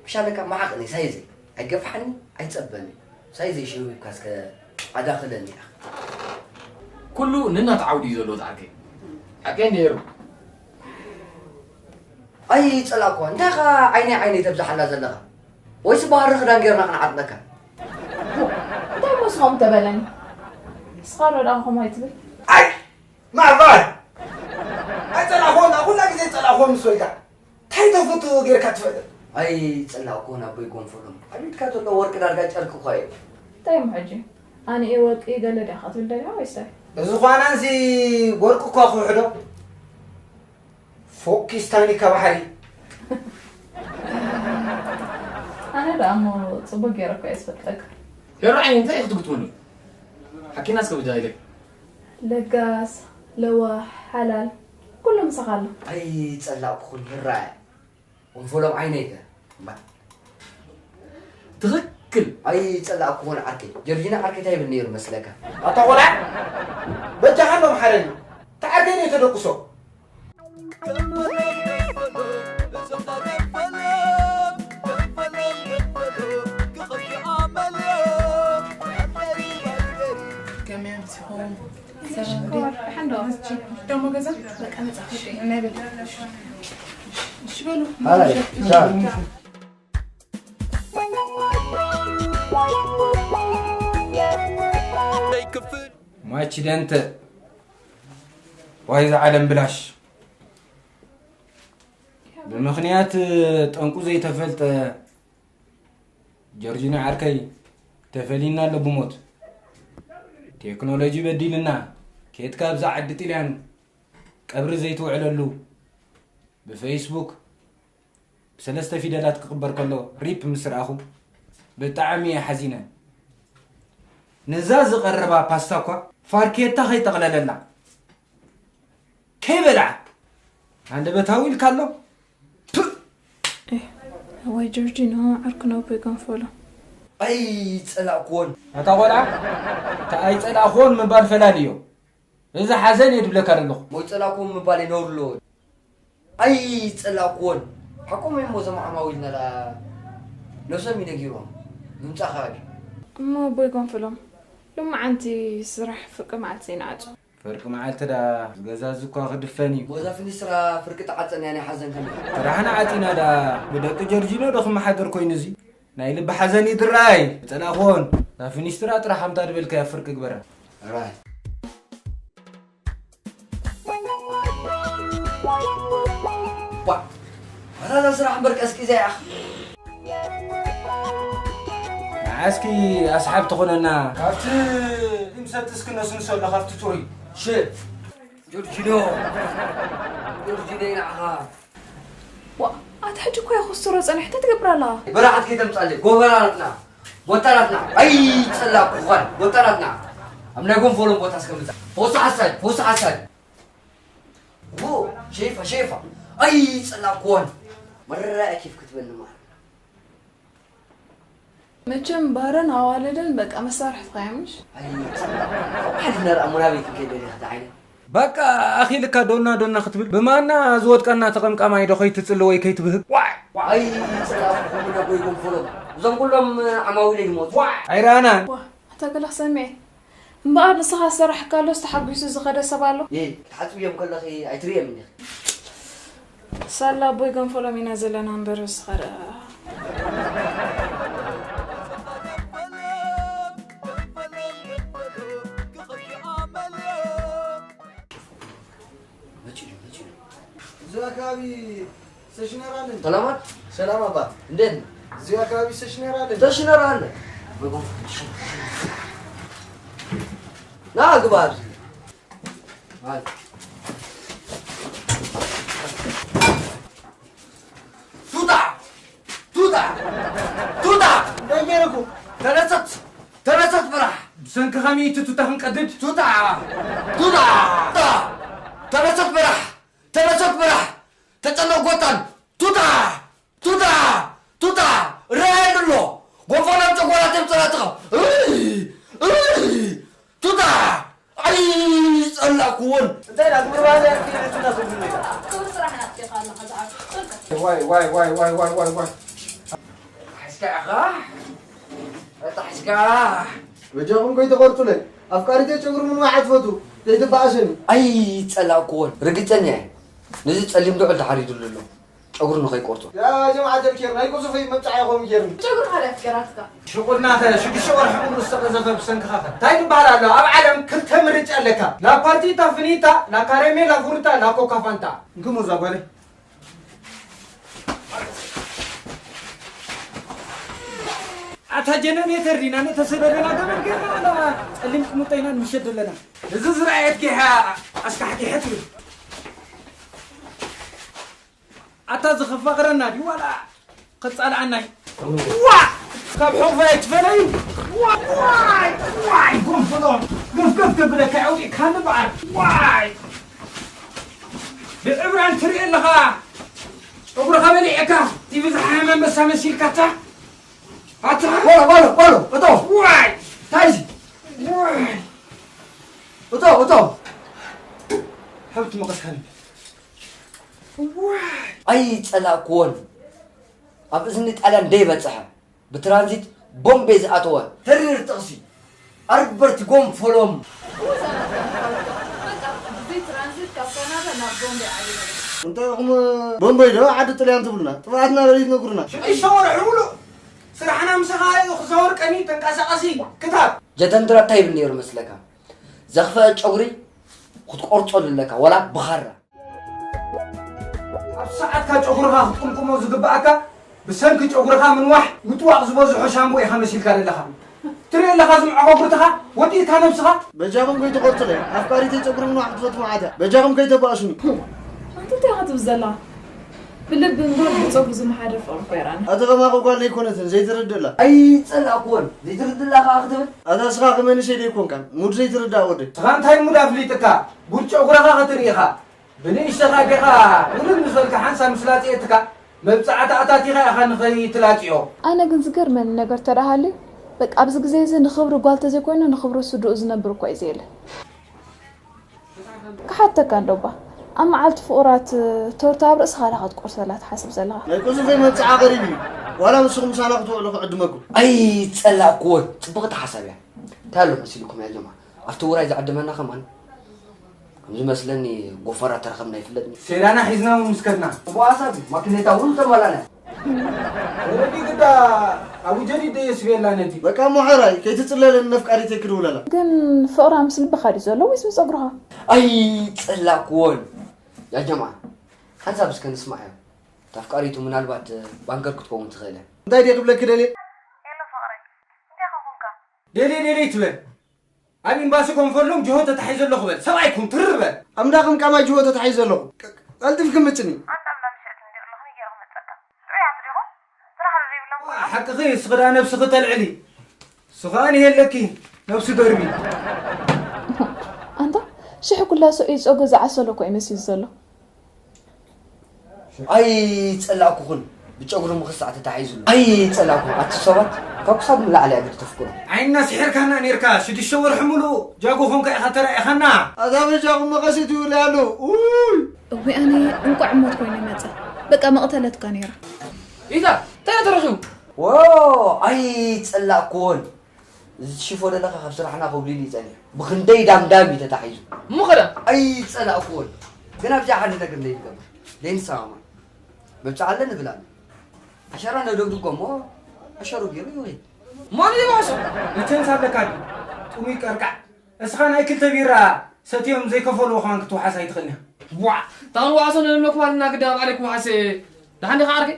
ምሻለካ መዓቕኒ ሳይዘይ ኣይገፍሓኒ ኣይጸበኒ። ሳይዘይ ሸዊብካ እስከ ኣዳኽለኒ ኢኻ። ኩሉ ንናት ዓውዲ እዩ ዘሎ ዓርከይ። ዓርከይ ነይሩ። ኣይጸላእኳ እንታይ ኢኻ ዓይነይ ዓይነይ ተብዝሓላ ዘለኻ? ወይስ ባህሪ ክዳን ጌርና ክንዓጥነካ? እንታይ መስሎም ተበለኒ? ንስኻ ዶ ደኣ ከምኡ ኣይትብል? ኣይ ማዕባል ኣይጸላእኹን ኩላ ግዜ ጸላእኹም ምስ በልካ እንታይ ተፍቱ ጌርካ ትፈልጥ? ኣይጸላእኩን ኣቦይ ጎንፈሎም ኣብ ኢድካ ዘሎ ወርቂ ዳርጋ ጨርቂ እኳ እዩ። እንታይ እሞ ሕጂ ኣነ እየ ወርቂ ገለ ዲኻ ክትብል ደሊኻ ወይስ እንታይ? ብዝኾነ እዚ ወርቂ እኳ ክውሕዶ ፎኪስ ታኒካ ባሕሪ። ኣነ ደኣ እሞ ጽቡቅ ገይረ እኮ እየ ዝፈልጠካ። ሄሮ ዓይኒ እንታይ ክትግጥምሉ? ሓኪና እስከ ብጃ ኢለክ። ለጋስ፣ ለዋህ፣ ሓላል ኩሉ ምሳኻ ኣሎ። ኣይጸላእኩኹን ሄራየ። ወንፈሎም ዓይነይ ከ? እምባ። ትኽክል። ኣይጸላእኩኹን ዓርከይ። ጀርጂና ዓርከይ እንታይ ይብል ነይሩ መስለካ? ኣታ ቆልዓ በጃኻ እንዶ ምሓረኒ። ተዓርከይ ነይ ተደቁሶ። ከመይ ኣምሲኹም? ሰላም ድዩ? ደሞ ገዛ በቃ መጻፍ ናይ ቤት። እሺ በሉ። ሃይ ቻው። ማች ደንተ ዋይዛ ዓለም ብላሽ ብምኽንያት ጠንቁ ዘይተፈልጠ ጆርጂኖ ዓርከይ ተፈሊና ኣሎ ብሞት። ቴክኖሎጂ በዲልና ኬድካ ኣብዛ ዓዲ ጥልያን ቀብሪ ዘይትውዕለሉ ብፌስቡክ ብሰለስተ ፊደላት ክቕበር ከሎ ሪፕ ምስ ረኣኹ ብጣዕሚ እየ ሓዚነ። ነዛ ዝቐረባ ፓስታ እኳ ፋርኬታ ከይጠቕለለላ ከይበልዓ ሃንደበታዊ ኢልካ ኣሎ። ፕእ! ወይ ጆርጂኖ ዓርኩ ነቦይ ገንፈሎ። ኣይጸላእኩዎን። ኣታ ቆልዓ እታ ኣይጸላእኹዎን ምባል ፈላልዮ። እዚ ሓዘን እየ ድብለካ ዘለኹ። ሞይጸላእኩዎም ምባል የነውርሎ። ኣይጸላእኩዎን። ሓቆም እዮም እዞም ዓማዊልና ደኣ ነብሶም እዩ ነጊርዎም። ምምጻኻ ድዩ? እሞ ኣቦይ ገንፈሎም ሎማዓንቲ ስራሕ ፍርቂ መዓልቲ ዘይንዓጹ። ፍርቂ መዓልቲ ደኣ ዝገዛ እዚ እኳ ክድፈን እዩ። ሞዛ ፍኒስትራ ፍርቂ ተዓጸን እያ ናይ ሓዘን ከመይ? ስራሕና ዓጺና ደኣ ብደቂ ጆርጂኖ ዶ ክመሓደር ኮይኑ እዚ ናይ ልቢ ሓዘን ይድረኣይ። ጸላእኹን እዛ ፍኒስትራ ጥራሕ ከምታ ድበልካያ ፍርቂ ግበራ። ራይ ዋ ኣራዛ ስራሕ እምበር ቀስቂዛ እያ። ንዓስኪ ኣስሓብ ትኾነና። ካብቲ ድምሰጥ እስኪ ነስንሶ ኣሎ ካብቲ ጽሩይ። ሽት ጆርጂኖ ጆርጂኖ ንዓኻ ዋ ኣቲ ሕጂ እኮ እያ ክስትሮ ጸኒሕ እንታይ ትገብር ኣለኻ? በረዓት ከይተምጻለይ ጎበራ ናትና ቦታ ናትና ኣይጸላኩ ኳን ቦታ ናትና ኣብ ናይ ጎንፎሎም ቦታ እስከምጻ ፎሳ ሓሳድ ፎሳ ሓሳድ ዎ ሼፋ ሼፋ ኣይጸላኩ ኳን መረኣ ኬፍ ክትበኒ ማለት መቸም ባርን ኣዋልድን በቃ መሳርሕትኻ እዮም ምሽ? ኣይጸላኩ ኳን ነራ ሙናቤት ከይደሊ ኸታ ዓይነ በቃ ኣኺልካ ዶና ዶና ክትብል ብማና ዝወድቀና ተቐምቃማይ ዶ ከይትጽሊ ወይ ከይትብህግ ዋይ ኣይጸላኩ ኳን ነጎይ ጎንፎሎም እዞም ኩሎም ዓማዊለይ ይሞቱ ዋይ ኣይረኣናን ዋ ኣታ ገለ ክሰምዐ እምበኣር ንስኻ ዝሰራሕካሎስ ተሓጒሱ ዝኸደ ሰብ ኣሎ? ይህ ክትሓጽብዮም ከለኺ ኣይትርእዮም እንዲኺ ሳላ ኣቦይ ገንፈሎም ኢና ዘለና እምበር ንስኻ ደኣ መጺኡ መጺኡ እዚ ኣካባቢ ስቴሽነር ኣለ እንዴ? ሰላማት ሰላም ኣባት። እንዴት ነህ? እዚ ኣካባቢ ስቴሽነር ኣለ እንዴ? ተሽነር ኣለ ና ግባ ኣብዚ ቱታ ቱታ ቱታ እንታይ ገይረኩ? ተነሰት ተነሰት ብራሕ ብሰንክኻ ሚእቲ ቱታ ክንቀድድ ቱታ ቱታ ተነሰት ብራሕ ተነሰት ብራሕ ተጨነቕ ጎጣን ቱታ ቱታ ቱታ ረኣየሉ ኣሎ ጎንፎ ናብ ጨጓራት የምፅእ ናትኻ ቱታ ኣይፀላእኩዎን እንታይ ዳ ግብረ ባህል ያክል ቱታ ትብሉ ነጋ? ዋይ ዋይ ዋይ ዋይ ዋይ ዋይ ዋይ ኣጣሒስካ ኢኻ ኣጣሒስካ በጃኹም ከይተቆርጹለይ ኣፍቃሪተይ ጨጉሪ ምንዋሕ እያ ትፈቱ ዘይትበኣሰኒ ኣይፀላእኩዎን ርግፀኛ እየ ነዚ ፀሊም ድዑል ተሓሪዱሉ ኣሎ ጨጉሪ ንኸይቆርጾ ያ ጀምዓት ኣልኬር ናይ ቁሱፈይ መብፅዓ ይኸውን ጌርኒ ጨጉርኻ ድያ ኣፍቀራትካ? ሽቁርናኸ ሽዱሽተ ወርሒ ሙሉ ዝተቐዘፈ ብሰንክኻኸ እንታይ ትበሃል ኣሎ ኣብ ዓለም ክልተ ምርጫ ኣለካ ላፓርቲ ታፍኒታ ላካሬሜ ላፉርታ ላኮካ ፋንታ እንክሞ እዛ ጓለይ ኣታ ጀነሬተር ዲና ነተሰደደና ገመድ ገይርና ወላ ጸሊም ቅሙጠ ኢና ንምሸት ዘለና እዚ ዝረኣየት ጊሓ ኣስካሕኪሐት እዩ ኣታ ዝኸፋቕረና ድዩ ዋላ ክጻልኣና እዩ ዋ ካብ ሕቑፈይ ኣይትፈለዩ ዋይ ዋይ ጎንፍሎ ገፍገፍ ከብለካ ኣውዲእካኒ በዓል ዋይ ብዕብራን ትርኢ ኣለኻ ጨጉርኻ በሊዕካ ቲቪ ዝሓመ ኣንበሳ መሲልካታ ኣታ ባሎ ባሎ ባሎ እቶ ዋይ ታይዚ ዋይ እቶ እቶ ሃብቲ መቐስ ሃልብ ኣይጸላእክዎን ኣብ እዝኒ ጣልያን ደይበጽሐ ብትራንዚት ቦምቤ ዝኣተወ ተሪር ጥቕሲ ኣርበርቲ ጎንፎሎም እንታይ ኢኹም ቦምቦይ ዶ ዓዲ ጥልያን ትብሉና? ጥፍኣትና በሊት ነግሩና። ሽዱሽተ ወርሒ ሙሉእ ስራሕና ምሳኻ እዩ። ክዛወር ቀኒ ተንቀሳቐሲ ክታብ። ጀተንድራ እንታይ ይብል ነይሩ መስለካ? ዘኽፈአ ጨጉሪ ክትቆርጾ ኣለካ፣ ዋላ ብኻራ። ኣብ ሰዓትካ ጨጉርኻ ክትቅምቅሞ ዝግብኣካ ብሰንኪ ጨጉርኻ ምንዋሕ ምጥዋቕ ዝበዝሖ ሻምቦ ኢኻ መሲልካ ዘለኻ። ትርኢ ኣለኻ ዝምዕቆ ጉርትኻ ወዲእካ ነብስኻ። በጃኹም ከይትቆርጹለይ፣ ኣፍቃሪተይ ጸጉሪ ምንዋሕ ክትፈቱ መዓት እያ። በጃኹም ከይተባእሱኒ። ኣንተ እንታይ ኢኻ ትብል ዘለኻ? ብልቢ እምበር ብጸጉሪ ዝመሓደር ፍቕሪ እኮ የራና። ኣቲ ከማኺ ጓል ኣይኮነትን፣ ዘይትርድእላ። ኣይጸላእኩዎን፣ ዘይትርድእላ ከኣ ክትብል? ኣታ እስኻ ከ መንእሰይ ደይኮንካን፣ ሙድ ዘይትርዳእ ወደይ። ንስኻ እንታይ ሙድ ኣፍሊጥካ? ጉድ ጨጉርኻ ክትርኢ ኢኻ። ብንእሽተኻ ኣዴኻ ውልል ምስ በልካ ሓንሳብ ምስ ላጽየትካ መብጽዓታ ኣታቲኻ ኢኻ ንኸይትላጽዮ። ኣነ ግን ዝገርመኒ ነገር ተደኣ ሃልዩ፣ በቃ ኣብዚ ግዜ እዚ ንኽብሪ ጓል ተዘይኮይኑ ንኽብሪ ስድርኡ ዝነብር እኳ እዩ ዘየለ። ክሓተካ እንዶባ፣ ኣብ መዓልቲ ፍቑራት ቶርታ ኣብ ርእስኻ ዲኻ ክትቆርሰላ ትሓስብ ዘለኻ? ናይ ቁዙፈይ መብጽዓ ቀሪቡ እዩ። ዋላ ንስኹም ምሳና ክትውዕሉ ክዕድመኩም። ኣይጸላእኩዎን፣ ጽብቕቲ ሓሳብ እያ። እንታይ ኣሎ መሲልኩም እያ ጀማ? ኣብቲ ውራይ ዝዕድመና ከማን ከም ዝመስለኒ ጎፈራ ተረኸብና ይፍለጥኒ። ሴላና ሒዝና እውን ምስ ከድና። ጽቡቕ ሓሳብ እዩ። ማክኔታ እውን ተማላእና። ወለዲ ግዳ ኣቡ ጀዲድ ደየስቤላ ነቲ። በቃ እሞ ሓራይ ከይትጽለለኒ ነፍቃሪተይ ክድውለላ። ግን ፍቕራ ምስ ልብኻ ድዩ ዘሎ ወይስ ምስ ጸጉርኻ? ኣይጸላእኩዎን። ያ ጀምዓ፣ ሓንሳብ እስከ ንስማዓዮ። እታ ኣፍቃሪቱ ምናልባት ባንከር ክትከውን ትኽእል እያ። እንታይ ድየ ክብለኪ ደልየ? ሄሎ ፍቕረይ፣ እንታይ ኢኻ ኮንካ? ደልየ ደልየ ትበል። ኣብ ኤምባሲ ኮንፈሎም ጅሆ ተታሒዘ ኣለኹ በል። ሰብኣይ ኩን፣ ትርር በል። ኣብ እንዳ ቅምቃማይ ጅሆ ተታሒዘ ኣለኹ። ቅ-፣ ቀልጢፍኪ ምጽኒ። ኣንታ ኣብ እንዳ ምሸት እንድየ ኣለኹ፣ ገይረ ክመጸካ። ጥዑያት ዲኹም? ስራሕ ዶ ዘይብሎም ቆልዑ? ሓቅኺ፣ እስኺ ደኣ ነብስኺ ተልዕሊ። እሱ ኸኣ ንሄለኪ፣ ነብሱ ደርቢ። ኣንታ፣ ሽሕ ኩላ ሰብኣይ ጸጉሪ ዝዓሰሎ እኮ እዩ መሲሉ ዘሎ። ኣይጸላእኩኹን፣ ብጨጉሪ ምኽሳዕ ተታሒዙ ኣሎ። ኣይጸላእኩኹን፣ ኣቲ ሰባት ካብ ክሳብ ንላዕሊ እያ ግዲ ተፍቅሮ። ዓይንና ስሒርካና ኔርካ፣ ሽዱሽተ ወርሒ ሙሉእ ጃጎ ኾንካ ኢኻ ተራኢኻና። ኣታ በጃኹም መቐሲት ይውለይ ኣሎ። ኡይ! እወ ኣነ እንቋዕ ሞት ኮይኑ ይመጸ። በቃ መቕተለትካ ኔራ። ኢታ፣ እንታይ ተረኺቡ? ዎ፣ ኣይጸላእኩዎን። እዚ ትሽፎ ዘለኻ ካብ ስራሕና ኮብሊሉ እዩ ጸኒሑ። ብኽንደይ ዳምዳም እዩ ተታሒዙ። እሞ ኸዳ? ኣይጸላእኩዎን። ግን ኣብዚኣ ሓደ ነገር ዘይንገብር። ዘይንሰማማዕ። መብጽዓ ኣለ ንብል ኣለ። ዓሸራ ነደግድጎ እሞ ዓሸሩ ገይሩ ይውሂድ። ማን እዩ ዝባዕሶ? ሊቸንስ ኣለካ ድዩ? ጥሙይ ቀርቃዕ። እስኻ ናይ ክልተ ቢራ ሰትዮም ዘይከፈሉ ኳን ክትውሓስ ኣይትኽእልን ኢኻ። ዋዕ! እታ ክንወሓሶ ንብለኩም ኣለና ግዳ ኣብ ዓለይኩም ወሓሴ። ደሓን ዲኻ ዓርከይ?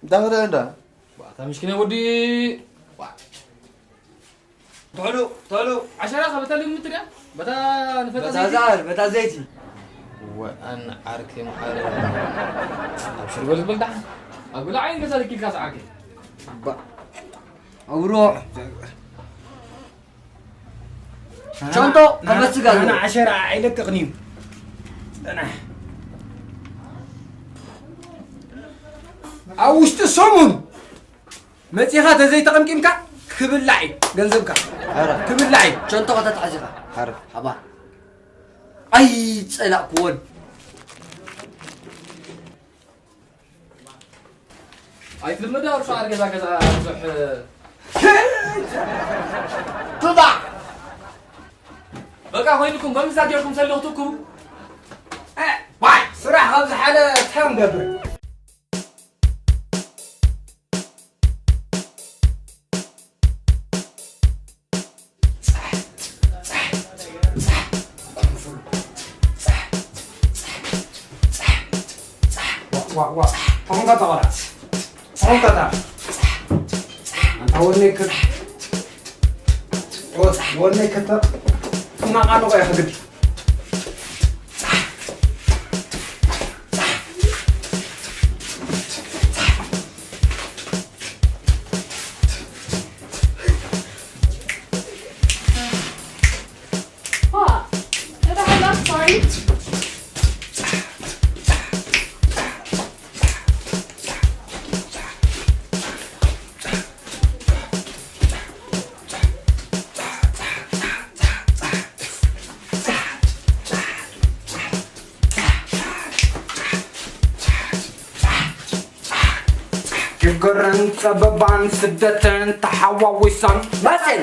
እንታይ ክርኢ እንዳ? ዋታ ምሽኪነ ወዲ። ዋ። ተሉ፣ ተሉ። ዓሸራ ከበታ ልምት ዲያ? በታ ንፈታ በታ ዘይቲ? ዛር፣ በታ ዘይቲ። ወኣን ዓርከይ መሓረ። ኣብ ሽርበል ዝበል ደሓን። ኣብ ግላ ዓይን ገዛ ልኪልካ ዓርከይ። ባ-፣ ኣውሮ። ቸንቶ፣ ንዓና፣ ከመስጋ ንዓና ኣለዎ። ዓሸራ ኣይለቅቕን እዩ። ጽናሕ። ኣብ ውሽጢ ሰሙን መጺኻ ተዘይተቐምቂምካ ክብላዕ እዩ ገንዘብካ። ኧረ። ክብላዕ እዩ። ቸንቶ ከተትሓዚኻ። ኧረ። ሓባ። ኣይጸላእክዎን። ኣይትልመድ ኣብ ሸዋር ገዛ ገዛ ብዙሕ ትባዕ። በቃ ኮይንኩም በምዛ ጌርኩም ሰሊኹ ትኩቡ። እ፣ ዋይ፣ ስራሕ ካብ ዝሓለ እንታይ ክንገብር? ዋ፣ ዋ፣ ዋ። ተኾንካ ተቐላ። ተኾንካ ታ። ኣንታ ወነይ ከ-፣ ወ-፣ ወነይ ከተ-፣ ትናቓንቆ ኢኻ ግዲ። ዋ፣ እታ ሓላ ሳሪ። ሽግርን ጸበባን ስደትን ተሓዋዊሶም መጽን።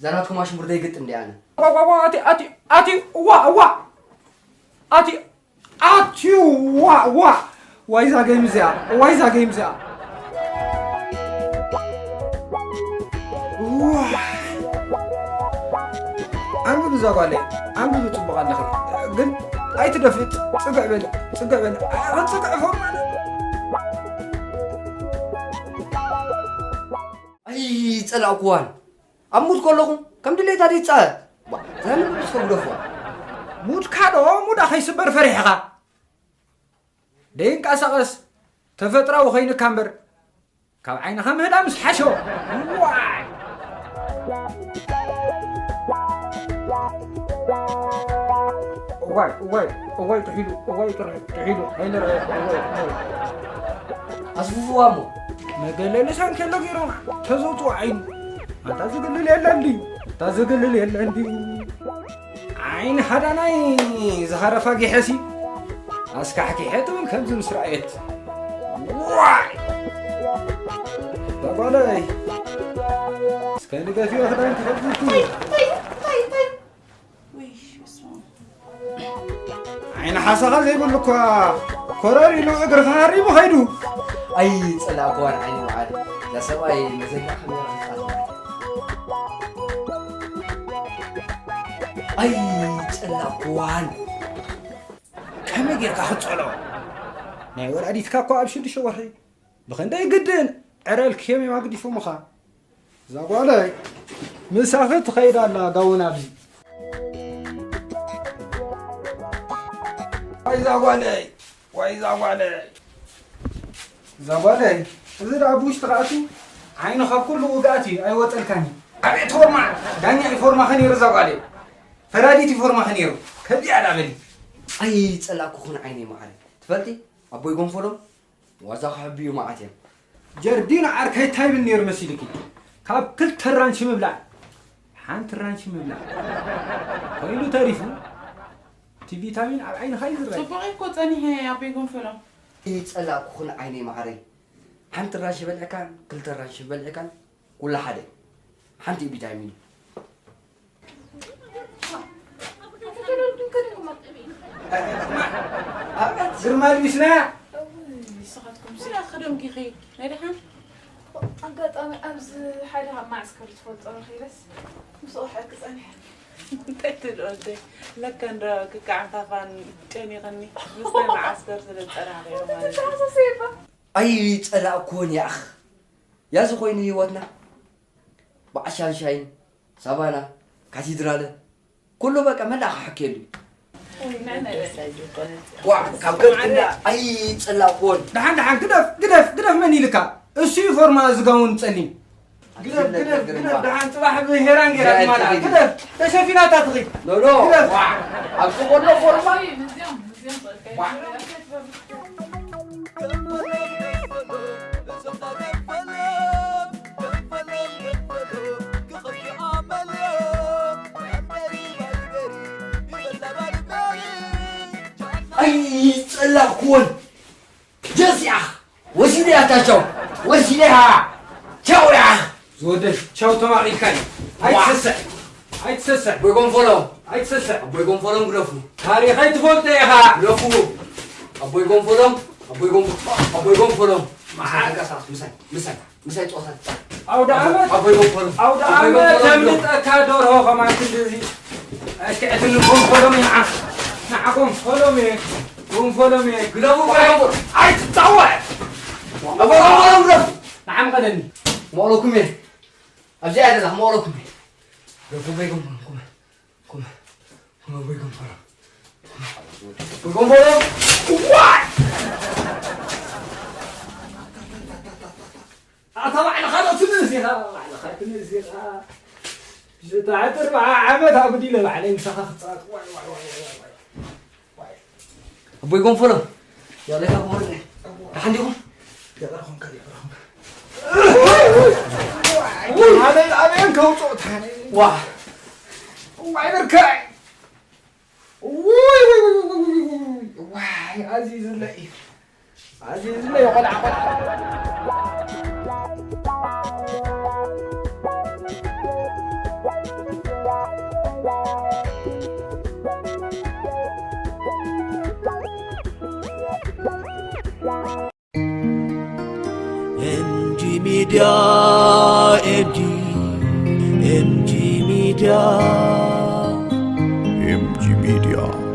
እዛ ናትኩም ኣሽንጉርተይ ግጥም እንዲያ ኣነ። ዋ፣ ዋ፣ ዋ፣ ኣቲ፣ ኣቲ፣ ኣቲ፣ ዋ፣ ዋ። ኣቲ፣ ኣቲ፣ ዋ፣ ዋ። ዋይ እዛ ጌም እዚኣ፣ ዋይ እዛ ጌም እዚኣ። ዋ። ኣንብቢ እዛ ጓለይ፣ ኣንብቢ ጽቡቕ ኣለኺ። ግን ኣይትደፍእ፣ ጽግዕ በሊ፣ ጽግዕ በሊ። ኣረ ጽግዕ ፎርማል። ኣይጸላእኩዋን። ኣብ ሙድ ከለኹ ከም ድሌታ ድጻ። ባ፣ ዘንብ እስከ ግደፍዋ። ሙድካ ዶ ሙዳ ከይስበር ፈሪሕኻ? ደይንቀሳቐስ ተፈጥራዊ ኮይንካ እምበር ካብ ዓይንኻ ምህዳም ዝሓሾ። ዋይ! እዋይ፣ እዋይ፣ እዋይ ጥሒሉ፣ እዋይ ጥር-፣ ጥሒሉ፣ ኣይንርአ፣ እዋይ፣ እዋይ። ኣስፍፍዋ እሞ። መገለሊ ሳንኬሎ ገይሮም ተዘውፅኦ ዓይኑ። ኣንታ ዝግልል የለን ድዩ? ኣንታ ዝግልል የለን ድዩ? ዓይኒ ሃዳናይ ዝሃረፋ ጊሐሲ ኣስካሕኪሐ ትብል ከምዚ ምስ ረኣየት። ዋይ! ጓለይ፣ እስከ ንገፊዮ ክዳን ክኸብድቲ። ውይ፣ በስመ ኣብ። ዓይኒ ሓሳኻ ዘይብሉ እኳ ኮረር ኢሉ እግርኻ ሃሪሙ ኸይዱ። ኣይጸላእኩዋን ዓይኒ በዓል። እዛ ሰብኣይ መዘንግዕ ካሜራ ምኽኣል ማለት እዩ። ኣይጸላእኩዋን። ከመይ ጌርካ ክትጸልኦ? ናይ ወላዲትካ እኳ ኣብ ሽዱሽተ ወርሒ። ብኽንደይ ግድን ዕረል ክየም እዮም ኣግዲፎምኻ። እዛ ጓለይ ምሳኺ ትኸይድ ኣላ ጋውን ኣብዚ። ዋይ እዛ ጓለይ፣ ዋይ እዛ ጓለይ። እዛ ጓለይ፣ እዚ ደኣ ብውሽጢ ከኣቱ ዓይኑ ካብ ኩሉ ውግኣት እዩ፣ ኣይወጸልካን እዩ። ኣቤት ፎርማ! ዳኛ እዩ ፎርማኸ ነይሩ እዛ ጓለይ። ፈራዲት እዩ ፎርማኸ ነይሩ። ከዚኣ ደኣ በሊ። ኣይጸላእኩኹን ዓይነይ መዓረይ። ትፈልጢ፣ ኣቦይ ጎንፎሎም ዋዛ ክሕብዩ መዓት እዮም። ጀርዲኖ ዓርከይ እንታይ ይብል ነይሩ መሲልኪ? ካብ ክልተ ራንቺ ምብላዕ ሓንቲ ራንቺ ምብላዕ ኮይኑ ተሪፉ፣ እቲ ቪታሚን ኣብ ዓይንኻ እዩ ዝረኣይ። ጽቡቕ እኮ ጸኒሐ ኣቦይ ጎንፈሎም። ይጸላእኩኽን ዓይነይ መዓረይ። ሓንቲ ራንቺ በልዕካን ክልተ ራንቺ በልዕካን ኩሉ ሓደ። ሓንቲ ቪታሚን። ግርማ ልቢስና። ንስኻትኩም ስለ ክደምኪ ኸይድ ናይ ደሓን። ኣጋጣሚ ኣብዚ ሓደ ካብ ማዕስከር ዝፈልጦ ረኺበስ ምስኡ ሕቂ ጸኒሐ። እንታይ ትልኦ እንደ ለካ እንደ ክካዕን ፋፋን ጨኒቕኒ ምስታይ መዓስከር ስለ ዝጸናሕኩ ማለት እዩ። ተሓሳሰየባ። ኣይጸላእኩዎን ያኽ። ያዚ ኮይኑ ህይወትና ብዓሻንሻይን ሳቫና ካቴድራለ ኩሉ በቃ መላእ ክሕከየሉ እዩ። ዋ፣ ካብ ገጽ እንዳ ኣይጸላእኩዎን። ደሓን ደሓን ግደፍ ግደፍ ግደፍ መን ኢልካ? እሱ እዩ ፎርማ ዝጋውን ጸሊም። ግደፍ ግደፍ ግደፍ ደሓን ጽባሕ ብሄራን ጌራ ትማልኣ። ግደፍ ተሸፊናታ ትኺድ። ኖ ኖ። ግደፍ። ዋ፣ ኣብዚ ቆሎ ፎርማ። ዋ። ኣይጸላእኩዎን። ጀስ ያኽ ወሲደ ያታ ቻው ወሲደ ያ ቻው ያኽ ዝወደድ ቻው ተማቒልካ እዩ። ዋ። ኣይትሰስዕ ኣይትሰስዕ ኣቦይ ጎንፎሎም ኣይትሰስዕ ኣቦይ ጎንፎሎም ግደፉ። ታሪኸይ ትፈልጦ ኢኻ። ግደፉ ኣቦይ ጎንፎሎም ኣቦይ ጎንፎ ኣቦይ ጎንፎሎም። መሓር ቀሳስ ምሳይ ምሳይ ምሳይ ጾታ ኣውደ ዓመት ኣቦይ ጎንፎሎም ኣውደ ኣቦይ ዓመት ጎንፎሎም ግደፉ። ተምልጠካ ደርሆ ከማን ክንድዚ ኣሽክዕትኒ ጎንፎሎም ንዓ ንዓ ጎንፎሎም እየ ጎንፎሎም እየ። ግደፉ ኣቦይ ጎንፎሎም። ኣይትጻወዕ ኣቦይ ጎንፎሎም ግደፉ። ንዓ ምቐለኒ መቕለኩም እየ። ኣብዚኣ እየ ዘለኹ መቕለኩም እየ። ግደፉ ኣቦይ ጎንፎሎም። ኩመ ኩመ ኩመ ኣቦይ ጎንፎሎም። ኣቦይ ጎንፎሎም። ዋይ ኣታ ባዕልኻ ዶ ትንእስ ኢኻ? ባዕልኻ ትንእስ ኢኻ? ሽታ ዕጥር በዓ ዓመት ኣጉዲለ ባዕለይ ምሳኻ ክጻወት። ዋይ፣ ዋይ፣ ዋይ፣ ዋይ፣ ዋይ፣ ዋይ። ኣቦይ ጎንፎሎ፣ ያለካ ሆነ። ደሓን ዲኹም? ገጠር ኾንካ፣ ገጠር ኾንካ። ኣበይ፣ ኣበይ ከውጽኦ ታኔ? ዋ። ዋይ፣ ብርካይ። ውይ፣ ውይ፣ ዋይ ኣዚዝለ እዩ ኣዚዝለ እዩ ቆልዓ ቆልዓ። M G Media, M G, M G Media, M G Media.